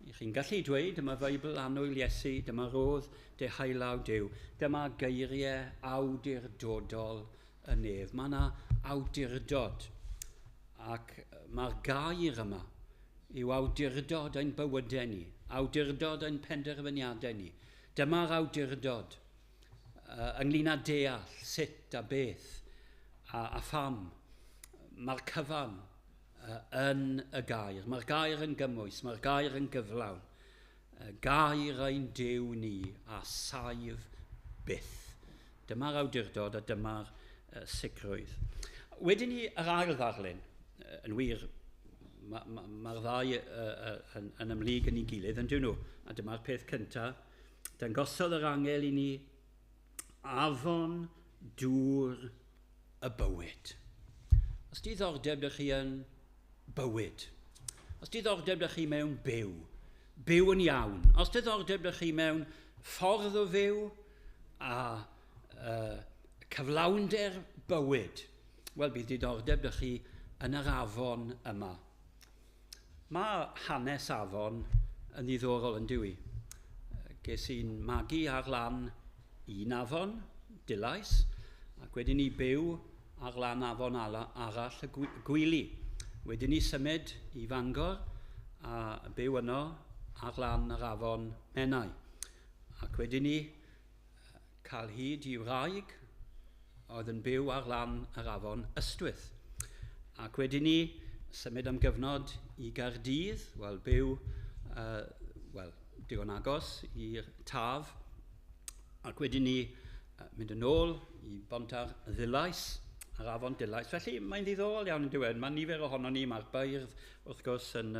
i chi'n gallu dweud, dyma Feibl annwyl Iesu, dyma rodd deheullaw Duw, dyma geiriau awdurdodol y nef. Mae yna awdurdod, ac mae'r gair yma yw awdurdod ein bywydau ni, awdurdod ein penderfyniadau ni. Dyma'r awdurdod ynglyn â deall sut a beth a pham. Mae'r cyfan yn y gair. Mae'r gair yn gymwys, mae'r gair yn gyflawn. Gair ein Duw ni a saif byth. Dyma'r awdurdod a dyma'r sicrwydd. Wedyn ni yr ail ddarlun, yn wir, mae'r ddau yn ymhlyg yn ei gilydd, yn dyn nhw. A dyma'r peth cyntaf. Dangosodd yr angel i ni afon dŵr y bywyd. Os diddordeb ydych chi yn bywyd, os diddordeb ydych chi mewn byw, byw yn iawn, os diddordeb ydych chi mewn ffordd o fyw a cyflawnder bywyd, wel, bydd diddordeb ydych chi yn yr afon yma. Mae hanes afon yn ddiddorol yn dywi. Ges i'n magu ar lan un afon, Dulais, ac wedyn ni byw ar lan afon arall y Gwili. Wedyn ni symud i Fangor a byw yno ar lan yr afon Menai. Ac wedyn ni cael hyd i wraig oedd yn byw ar lan yr afon Ystwyth. Ac wedyn ni symud am gyfnod i Gaerdydd, wel byw, wel, digon agos i'r Taf, ac wedyn ni mynd yn ôl i bont ar Ddulais, ar afon Dulais. Felly mae'n ddiddorol iawn yn diwedd. Mae nifer ohono ni, mae'r beirdd wrth gwrs yn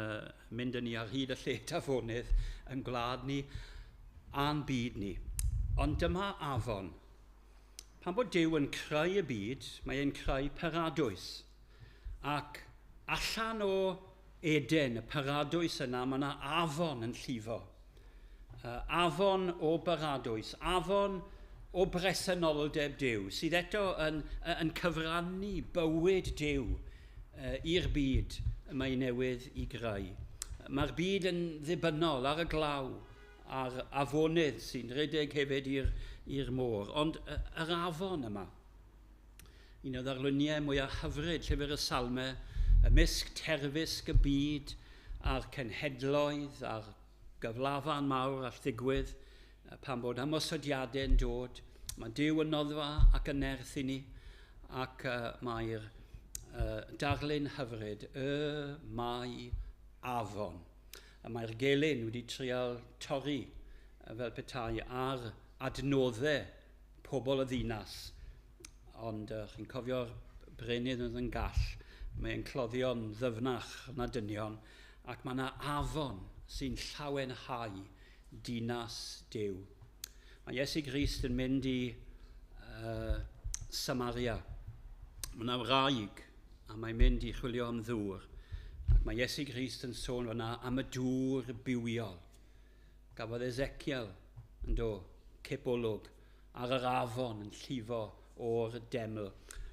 mynd yn ni ar hyd y lled afonydd yn gwlad ni a'n byd ni. Ond dyma afon. Pan bod Duw yn creu y byd, mae e'n creu paradwys. Ac allan o Eden, y paradwys yna, mae yna afon yn llifo. Afon o baradwys, afon o bresenoldeb Duw, sydd eto yn cyfrannu bywyd Duw i'r byd y mae newydd i greu. Mae'r byd yn ddibynnol ar y glaw, a'r afonydd sy'n rhedeg hefyd i'r môr. Ond yr afon yma, Un o ddarluniau mwyaf hyfryd llyfr y Salmau, ymysg terfysg y byd a'r cenhedloedd a'r gyflafan mawr all ddigwydd pan bod ymosodiadau'n dod. Mae Duw yn noddfa ac yn nerth i ni, ac mae'r darlun hyfryd, y mae afon. A mae'r gelyn wedi trial torri fel petai ar adnoddau pobl y ddinas. Ond chi'n cofio'r brenydd oedd yn gall, mae'n cloddio'n ddyfnach na dynion, ac mae yna afon sy'n llawenhau dinas Duw. Mae Iesu Grist yn mynd i Samaria. Mae yna wraig a mae'n mynd i chwilio am ddŵr. Ac mae Iesu Grist yn sôn fyna am y dŵr bywiol. Gafodd Ezekiel yn do, cipolwg ar yr afon yn llifo o'r deml.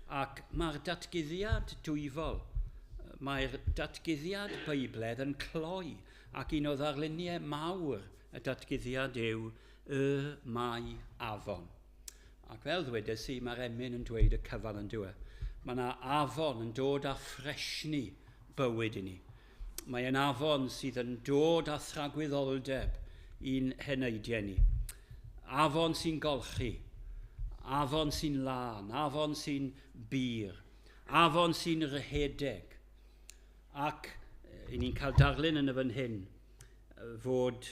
Ac mae'r datguddiad dwyfol, mae'r datguddiad Beibledd yn cloi, ac un o ddarluniau mawr y datguddiad yw y mae afon. Ac fel ddwedes i, mae'r emyn yn dweud y cyfan yn dyw e. Mae yna afon yn dod â ffresni bywyd i ni. Mae yn afon sydd yn dod â thragwyddoldeb i'n heneidiau ni. Afon sy'n golchi, afon sy'n lân, afon sy'n bur, afon sy'n rhedeg. Ac i ni'n cael darlun yn y fan hyn fod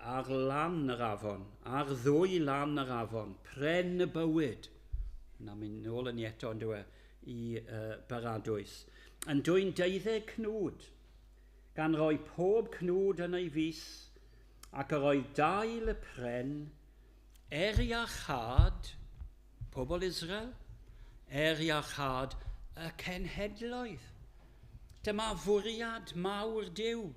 ar lan yr afon, ar ddwy lan yr afon, pren y bywyd, na mynd nôl yn eto yn dyw e, i baradwys, yn dwyn 12 cnwd, gan roi pob cnwd yn ei fus, ac yr oedd dail y pren er iachâd pobl Israel, er iachâd y cenhedloedd. Dyma fwriad mawr Duw.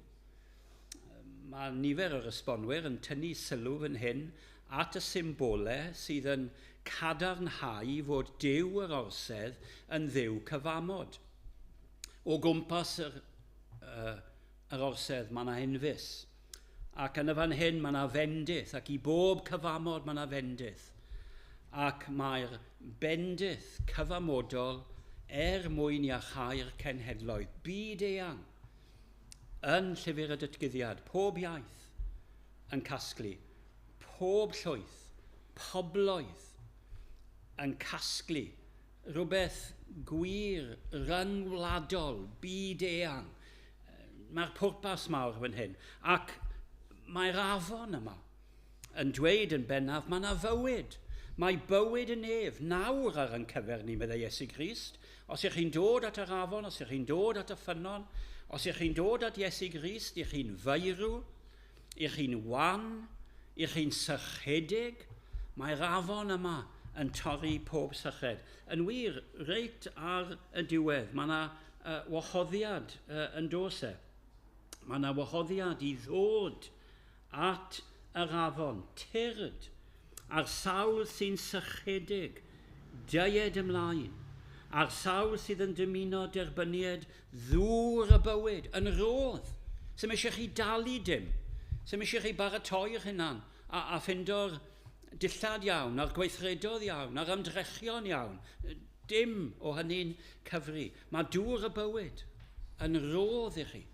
Mae nifer o'r esbonwyr yn tynnu sylw fan hyn at y symbolau sydd yn cadarnhau fod Duw yr orsedd yn Dduw cyfamod. O gwmpas yr orsedd mae yna enfys. Ac yn y fan hyn mae yna fendith, ac i bob cyfamod mae yna fendith. Ac mae'r bendith cyfamodol er mwyn iachau'r cenhedloedd byd eang yn llyfr y datguddiad, pob iaith yn casglu, pob llwyth, pobloedd yn casglu rhywbeth gwir, ryngwladol, byd eang. Mae'r pwrpas mawr fan hyn. Ac mae'r afon yma yn dweud yn bennaf, mae yna fywyd. Mae bywyd yn ef nawr ar ein cyfer ni, meddai Iesu Grist. Os ych chi'n dod at yr afon, os ych chi'n dod at y ffynnon, os ych chi'n dod at Iesu Grist, ych chi'n feirw, ych chi'n wan, ych chi'n sychedig, mae'r afon yma yn torri pob syched. Yn wir, reit ar y diwedd, mae yna wahoddiad yn dos e. Mae yna wahoddiad i ddod at yr afon, tyrd, a'r sawl sy'n sychedig, deued ymlaen, a'r sawl sydd yn dymuno derbynied ddŵr y bywyd, yn rodd, sy'm eisiau chi dalu dim, sy'm eisiau chi baratoi'ch hunan a ffindo'r dillad iawn, a'r gweithredodd iawn, a'r ymdrechion iawn, dim o hynny'n cyfri. Mae dŵr y bywyd yn rodd i chi.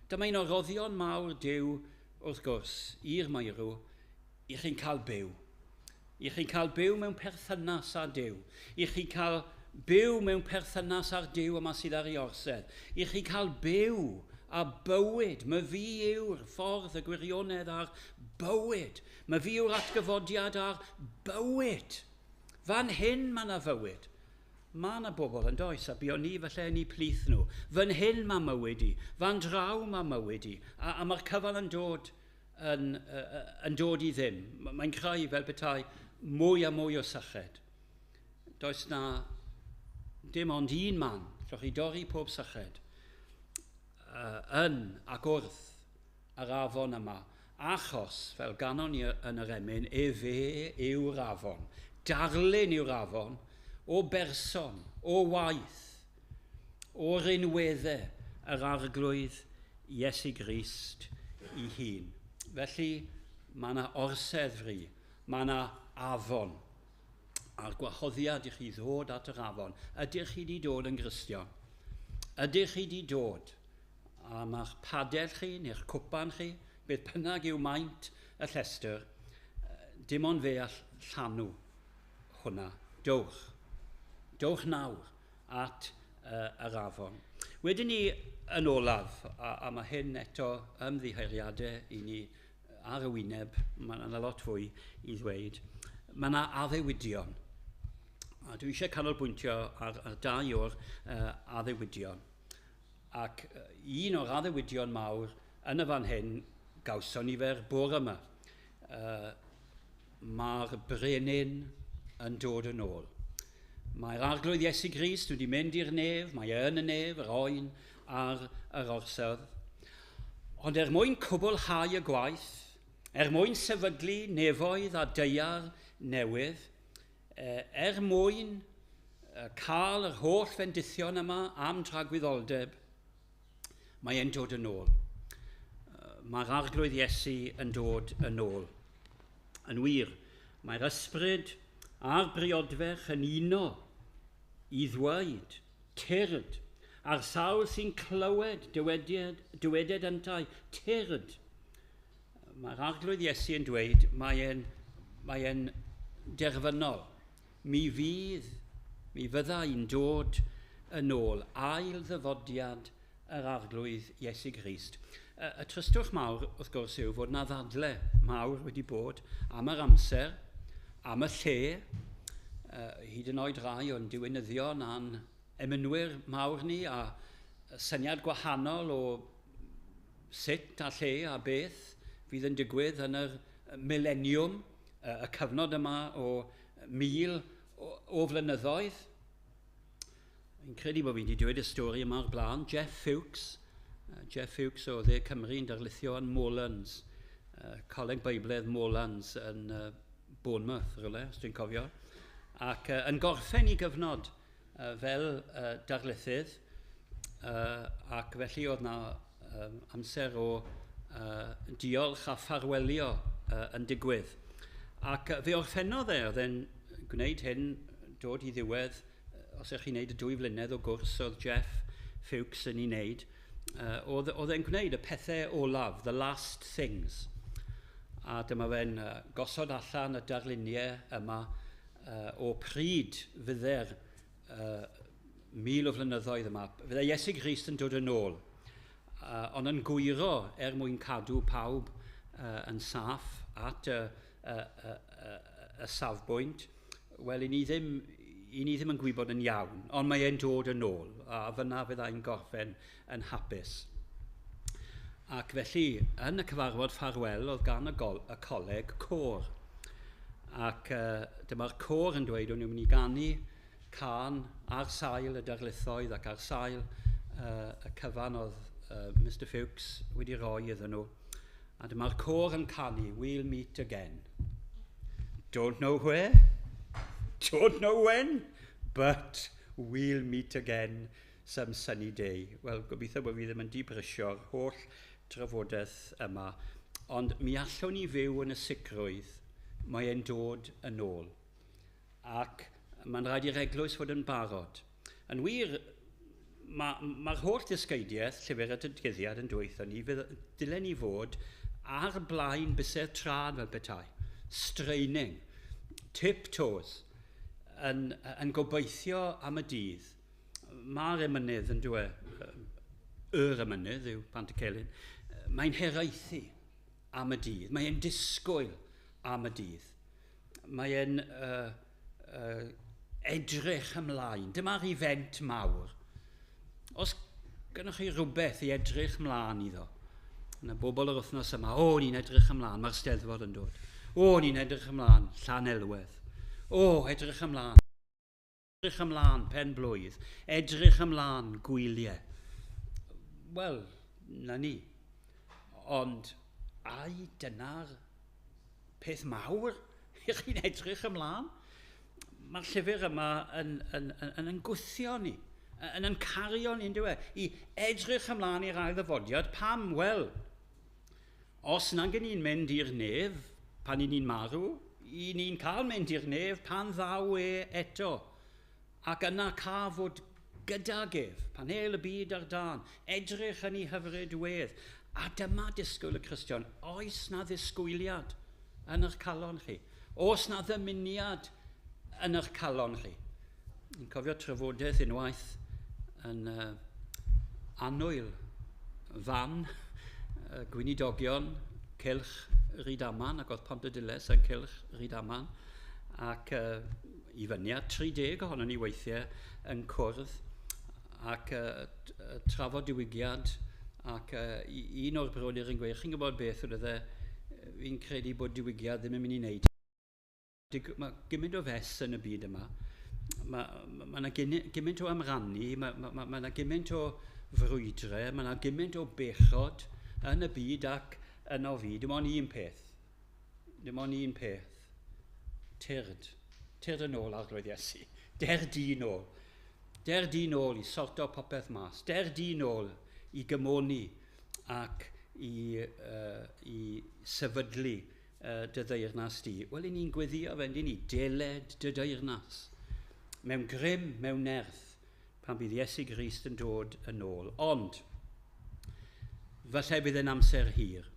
Dyma un o roddion mawr Duw, wrth gwrs, i'r meirw, i chi'n cael byw. I chi'n cael byw mewn perthynas â Duw. I chi'n cael byw mewn perthynas â'r Duw yma sydd ar ei orsedd. I chi'n cael byw a bywyd. My fi yw'r ffordd, y gwirionedd a'r bywyd. My fi yw'r atgyfodiad a'r bywyd. Fan hyn mae yna fywyd. Mae yna bobl yn does, a buon ni falle yn eu plith nhw. Fan hyn mae mywyd i, fan draw mae mywyd i, a mae'r cyfan yn dod, yn dod i ddim. Mae'n creu fel petai mwy a mwy o syched. Does na dim ond un man, llwch chi dorri pob syched, yn ac wrth yr afon yma, achos, fel ganon ni yn yr emyn, efe yw'r afon. Darlun yw'r afon o berson, o waith, o rinweddau yr Arglwydd Iesu Grist ei hun. Felly, mae yna orsedd fri, mae yna afon. A'r gwahoddiad i chi ddod at yr afon. Ydych chi wedi dod yn Gristion? Ydych chi wedi dod? A mae'ch padell chi neu'ch cwpan chi, beth bynnag yw maint y llestr, dim ond fe all llanw hwnna. Dowch. Dowch nawr at yr afon. Wedyn ni yn olaf, a mae hyn eto ymddiheuriadau i ni ar y wyneb, mae yna lot fwy i ddweud, mae yna addewidion. A dwi eisiau canolbwyntio ar dau o'r addewidion. Ac un o'r addewidion mawr yn y fan hyn gawson ni fe'r bore yma. Mae'r brenin yn dod yn ôl. Mae'r Arglwydd Iesu Grist wedi mynd i'r nef, mae e yn y nef, yr oen ar yr orsedd. Ond er mwyn cwblhau y gwaith, er mwyn sefydlu nefoedd a daear newydd, er mwyn cael yr holl fendithion yma am tragwyddoldeb, mae e'n dod yn ôl. Mae'r Arglwydd Iesu yn dod yn ôl. Yn wir, mae'r ysbryd a'r briodferch yn uno i ddweud, tyrd, a'r sawl sy'n clywed dyweded yntau, tyrd. Mae'r Arglwydd Iesu yn dweud, mae e'n derfynol. Mi fydda i'n dod yn ôl, ail ddyfodiad yr Arglwydd Iesu Grist. Y tristwch mawr, wrth gwrs, yw fod na ddadle mawr wedi bod am yr amser, am y lle, hyd yn oed rai o'n diwinyddion a'n emynwyr mawr ni, a syniad gwahanol o sut a lle a beth fydd yn digwydd yn yr mileniwm, y cyfnod yma o 1000 o flynyddoedd. Fi'n credu bod fi wedi dweud y stori yma o'r blaen. Jeff Fuchs o Dde Cymru yn darlithio yn Moorlands, Coleg Beibledd Moorlands yn Bournemouth, rhywle, os dwi'n cofio. Ac yn gorffen i gyfnod fel darlithydd, ac felly oedd na amser o diolch a ffarwelio yn digwydd. Ac fe orffennodd e, oedd e'n gwneud hyn, dod i ddiwedd, os ydych chi'n gwneud y 2 flynedd o gwrs oedd Jeff Fuchs yn ei wneud, oedd e'n gwneud y pethau olaf, the last things. A dyma fe'n gosod allan y darluniau yma o pryd fydde'r 1000 o flynyddoedd yma. Fydde Iesu Grist yn dod yn ôl, ond yn gwyro er mwyn cadw pawb yn saff at y safbwynt. Wel, i ni ddim yn gwybod yn iawn, ond mae e'n dod yn ôl, a fyna fyddai'n gorffen yn hapus. Ac felly, yn y cyfarfod ffarwel, oedd gan y coleg côr. Ac dyma'r côr yn dweud o'n nhw'n mynd i ganu cân ar sail y darlithoedd ac ar sail y cyfan oedd Mr Fuchs wedi rhoi iddyn nhw. A dyma'r côr yn canu, "We'll meet again. Don't know where, don't know when, but we'll meet again some sunny day." Wel, gobeithio bod fi ddim yn dibrisio'r holl trafodaeth yma, ond mi allwn ni fyw yn y sicrwydd mae e'n dod yn ôl. Ac mae'n rhaid i'r eglwys fod yn barod. Yn wir, mae'r holl ddysgeidiaeth, Llyfr y Datguddiad yn dweud ni, dylen ni fod ar blaen bysedd traed fel petai, straining, tiptoes, yn gobeithio am y dydd. Mae'r emynydd yn dweud, yr emynydd yw Pantycelyn, mae'n hiraethu am y dydd, mae'n disgwyl am y dydd. Mae'n edrych ymlaen. Dyma'r event mawr. Os gynnwch chi rhywbeth i edrych ymlaen iddo, yna bobl yr wythnos yma, o, ni'n edrych ymlaen, mae'r Steddfod yn dod. O, ni'n edrych ymlaen, Llanelwedd. O, edrych ymlaen. Edrych ymlaen, pen blwydd. Edrych ymlaen, gwyliau. Wel, na ni. Ond, ai dyna'r peth mawr i chi'n edrych ymlaen? Mae'r llyfr yma yn gwthio ni, yn cario ni, yndyw e, i edrych ymlaen i'r ail ddyfodiad. Pam? Wel, os nag ni'n mynd i'r nef pan i ni'n marw, I ni'n cael mynd i'r nef pan ddaw e eto. Ac yna ca fod gydag ef, pan hel y byd ar dân, edrych yn ei hyfryd wedd. A dyma disgwyl y Cristion. Oes na ddisgwyliad yn eich calon chi? Oes na ddymuniad yn eich calon chi? Ni'n cofio trafodaeth unwaith yn annwyl fan gweinidogion cylch Rydaman, ac oedd Pontarddulais yn cylch Rydaman, ac i fyny at 30 ohonon ni weithiau yn cwrdd ac trafod diwygiad, ac un o'r brodyr yn gweud, chi'n gwybod beth oedd e, fi'n credu bod diwygiad ddim yn mynd i wneud. Mae gymaint o fes yn y byd yma, mae yna gymaint o amrannu, mae yna gymaint o frwydre, mae yna gymaint o bechod yn y byd ac yno fi. Dim ond un peth. Dim ond un peth. Tyrd. Tyrd yn ôl, Arglwydd Iesu. Der di nôl. Der di nôl i sorto popeth mas. Der di nôl i gymoni ac i sefydlu dy ddeyrnas di. Wel, i ni'n gweddio fe, ni deled dy deyrnas. Mewn grym, mewn nerth, pan bydd Iesu Grist yn dod yn ôl. Ond, falle bydd yn amser hir.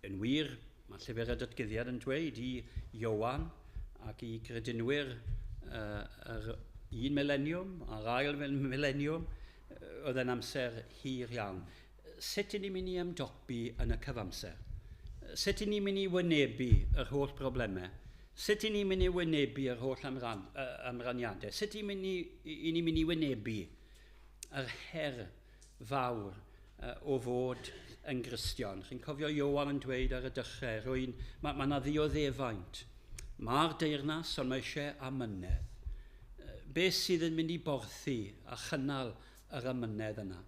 Yn wir, mae llyfr y datguddiad yn dweud i Ioan ac i gredinwyr yr un mileniwm a'r ail mileniwm, oedd yn amser hir iawn. Sut ydyn ni'n mynd i ymdopi yn y cyfamser? Sut ydyn ni'n mynd i wynebu yr holl broblemau? Sut ydyn ni'n mynd i wynebu yr holl amraniadau? Sut ydyn ni'n mynd i wynebu yr her fawr o fod yn Gristion? Chi'n cofio Ioan yn dweud ar y dechrau, mae yna ddioddefaint. Mae'r deyrnas, ond mae eisiau amynedd. Beth sydd yn mynd i borthi a chynnal yr amynedd yna?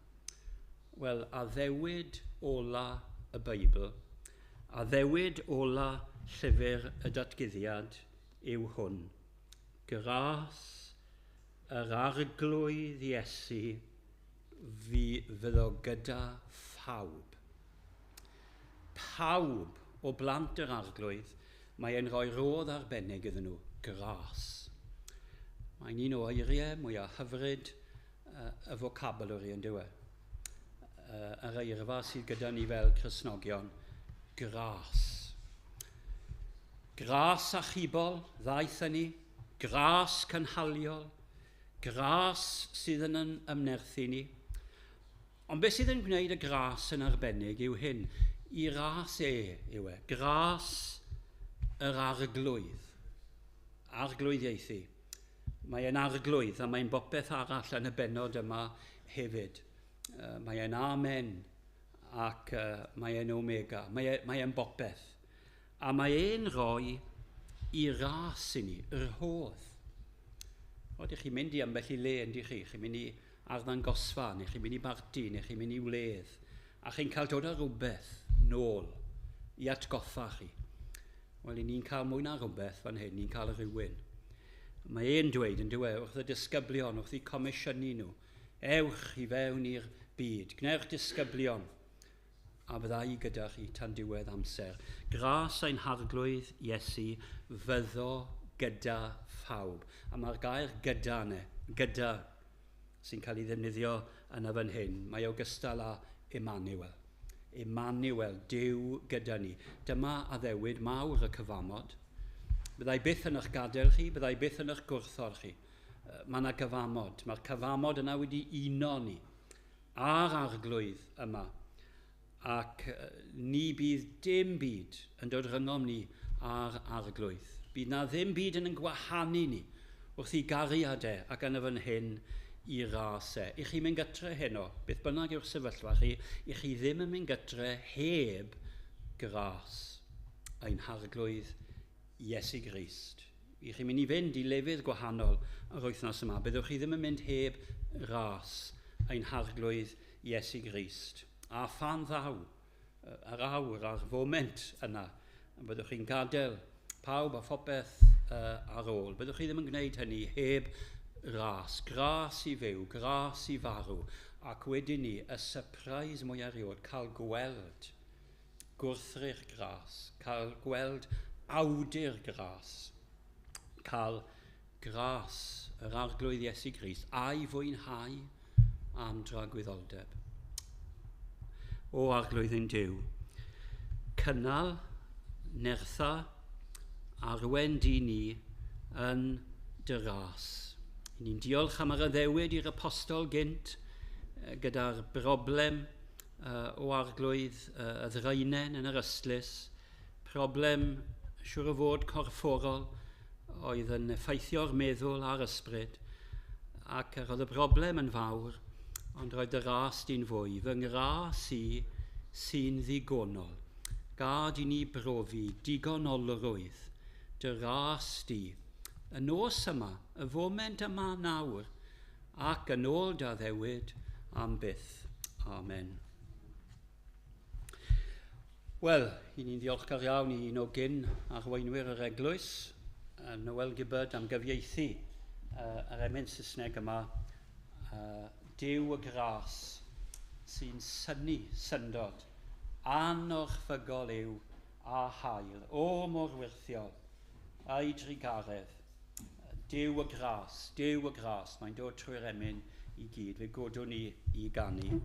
Wel, addewid ola y Beibl, addewid ola llyfr y datguddiad yw hwn. Gras yr Arglwydd Iesu fi fyddo gyda phawb. Pawb o blant yr Arglwydd, mae e'n rhoi rodd arbennig iddyn nhw, gras. Mae'n un o eiriau mwyaf hyfryd y vocabulary yn dyw e. Yr eirfa sydd gyda ni fel Cristnogion, gras. Gras achubol ddaeth â ni, gras cynhaliol, gras sydd yn ymnerthu ni. Ond beth sydd yn gwneud y gras yn arbennig yw hyn, i ras e yw e, gras yr Arglwydd, Arglwydd Iesu. Mae e'n arglwydd a mae'n bopeth arall yn y bennod yma hefyd. Mae e'n amen ac mae e'n omega. Mae e'n bopeth. A mae e'n rhoi i ras i ni, yr rhodd. O, dych chi'n mynd i ambell i le, yndych chi? Chi'n mynd i arddangosfa, neu chi'n mynd i barti, neu chi'n mynd i wledd. A chi'n cael dod â rhywbeth nôl i atgoffa chi. Wel, i ni'n cael mwy na rhywbeth fan hyn, ni'n cael rhywun. Mae e'n dweud yn dywe, wrth y disgyblion, wrth eu comisiynu nhw, ewch i fewn i'r byd, gwnewch disgyblion, a fydda i gyda chi tan diwedd amser. Gras ein Harglwydd Iesu fyddo gyda phawb. A mae'r gair gyda yna, gyda, sy'n cael ei ddefnyddio yna fan hyn. Mae ogystal â Emmanuel. Emmanuel, Duw gyda ni. Dyma addewid mawr y cyfamod. Byddai byth yn eich gadael chi, byddai byth yn eich gwrthod chi. Mae yna gyfamod. Mae'r cyfamod yna wedi uno ni a'r Arglwydd yma. Ac ni bydd dim byd yn dod rhyngom ni a'r Arglwydd. Bydd na ddim byd yn gwahanu ni wrth i gariad e ac yn y fan hyn i ras e. I chi mynd gytre heno, beth bynnag yw'r sefyllfa chi, i chi ddim yn mynd gytre heb gras ein Harglwydd Iesu Grist. I chi'n mynd i fynd i lefydd gwahanol yr wythnos yma, byddwch chi ddim yn mynd heb ras ein Harglwydd Iesu Grist. A phan ddaw yr awr a'r foment yna, byddwch chi'n gadael pawb a phopeth ar ôl. Byddwch chi ddim yn gwneud hynny heb ras, gras i fyw, gras i farw, ac wedyn ni, y surprise mwyaf erioed, cael gweld gwrthrych gras, cael gweld awdur gras, cael gras yr Arglwydd Iesu Grist a'i fwynhau am dragwyddoldeb. O Arglwydd ein Duw, cynnal, nertha, arwen di ni yn dy ras. Ni'n diolch am yr addewid i'r apostol gynt gyda'r broblem o Arglwydd y ddraenen yn yr ystlys, problem siŵr o fod corfforol oedd yn effeithio'r meddwl a'r ysbryd, ac roedd y broblem yn fawr, ond roedd dy ras di'n fwy. Fy ngras i sy'n ddigonol. Gad i ni brofi digonolrwydd dy ras di. Y nos yma, y foment yma nawr, ac yn ôl dy addewid am byth. Amen. Wel, i ni'n ddiolchgar iawn i un o gyn arweinwyr yr eglwys, Noel Gibbard, am gyfieithu yr emyn Saesneg yma, Duw y gras sy'n synnu syndod, anorchfygol yw a hael, o mor wyrthiol, a'i drugaredd. Duw y gras, Duw y gras, mae'n dod trwy'r emyn i gyd. Fe godwn ni i ganu.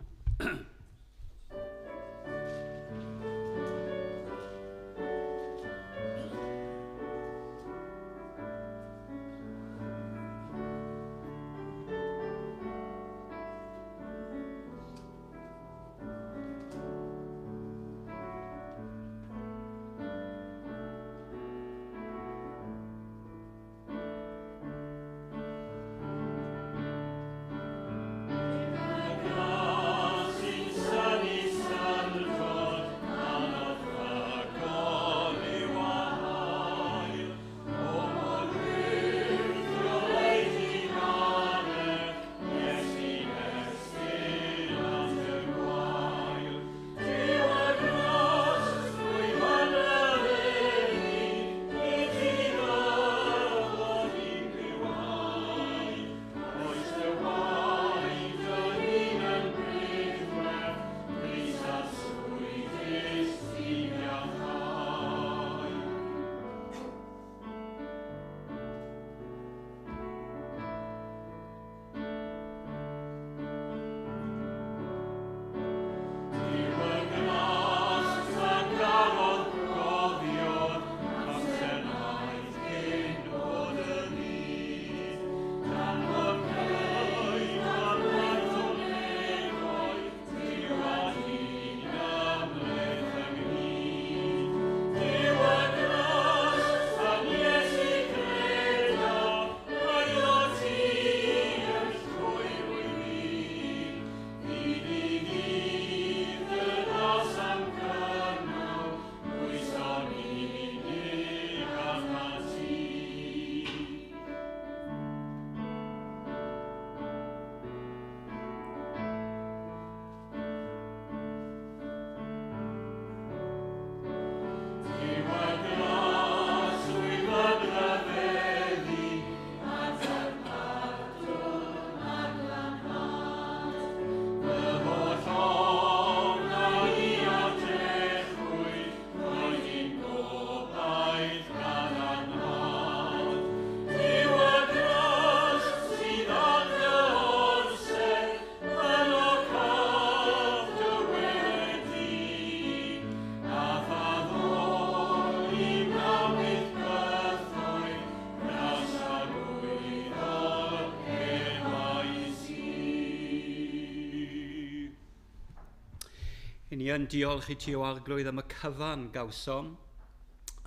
Ni yn diolch i ti o Arglwydd am y cyfan gawsom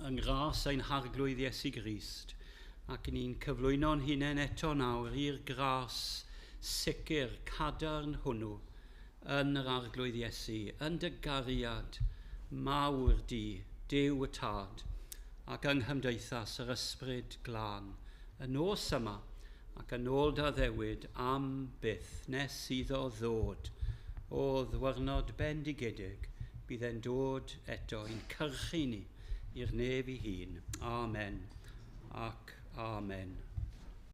yng ngras ein Harglwydd Iesu Grist, ac ni'n cyflwyno'n hunain eto nawr i'r gras sicr cadarn hwnnw yn yr Arglwydd Iesu, yn dy gariad mawr di, Duw y Tad, ac yng nghymdeithas yr Ysbryd Glân, y nos yma ac yn ôl dy addewid am byth nes iddo ddod. O ddwyrnod bendigedig, bydd e'n dod eto i'n cyrchu ni i'r nef ei hun. Amen ac amen.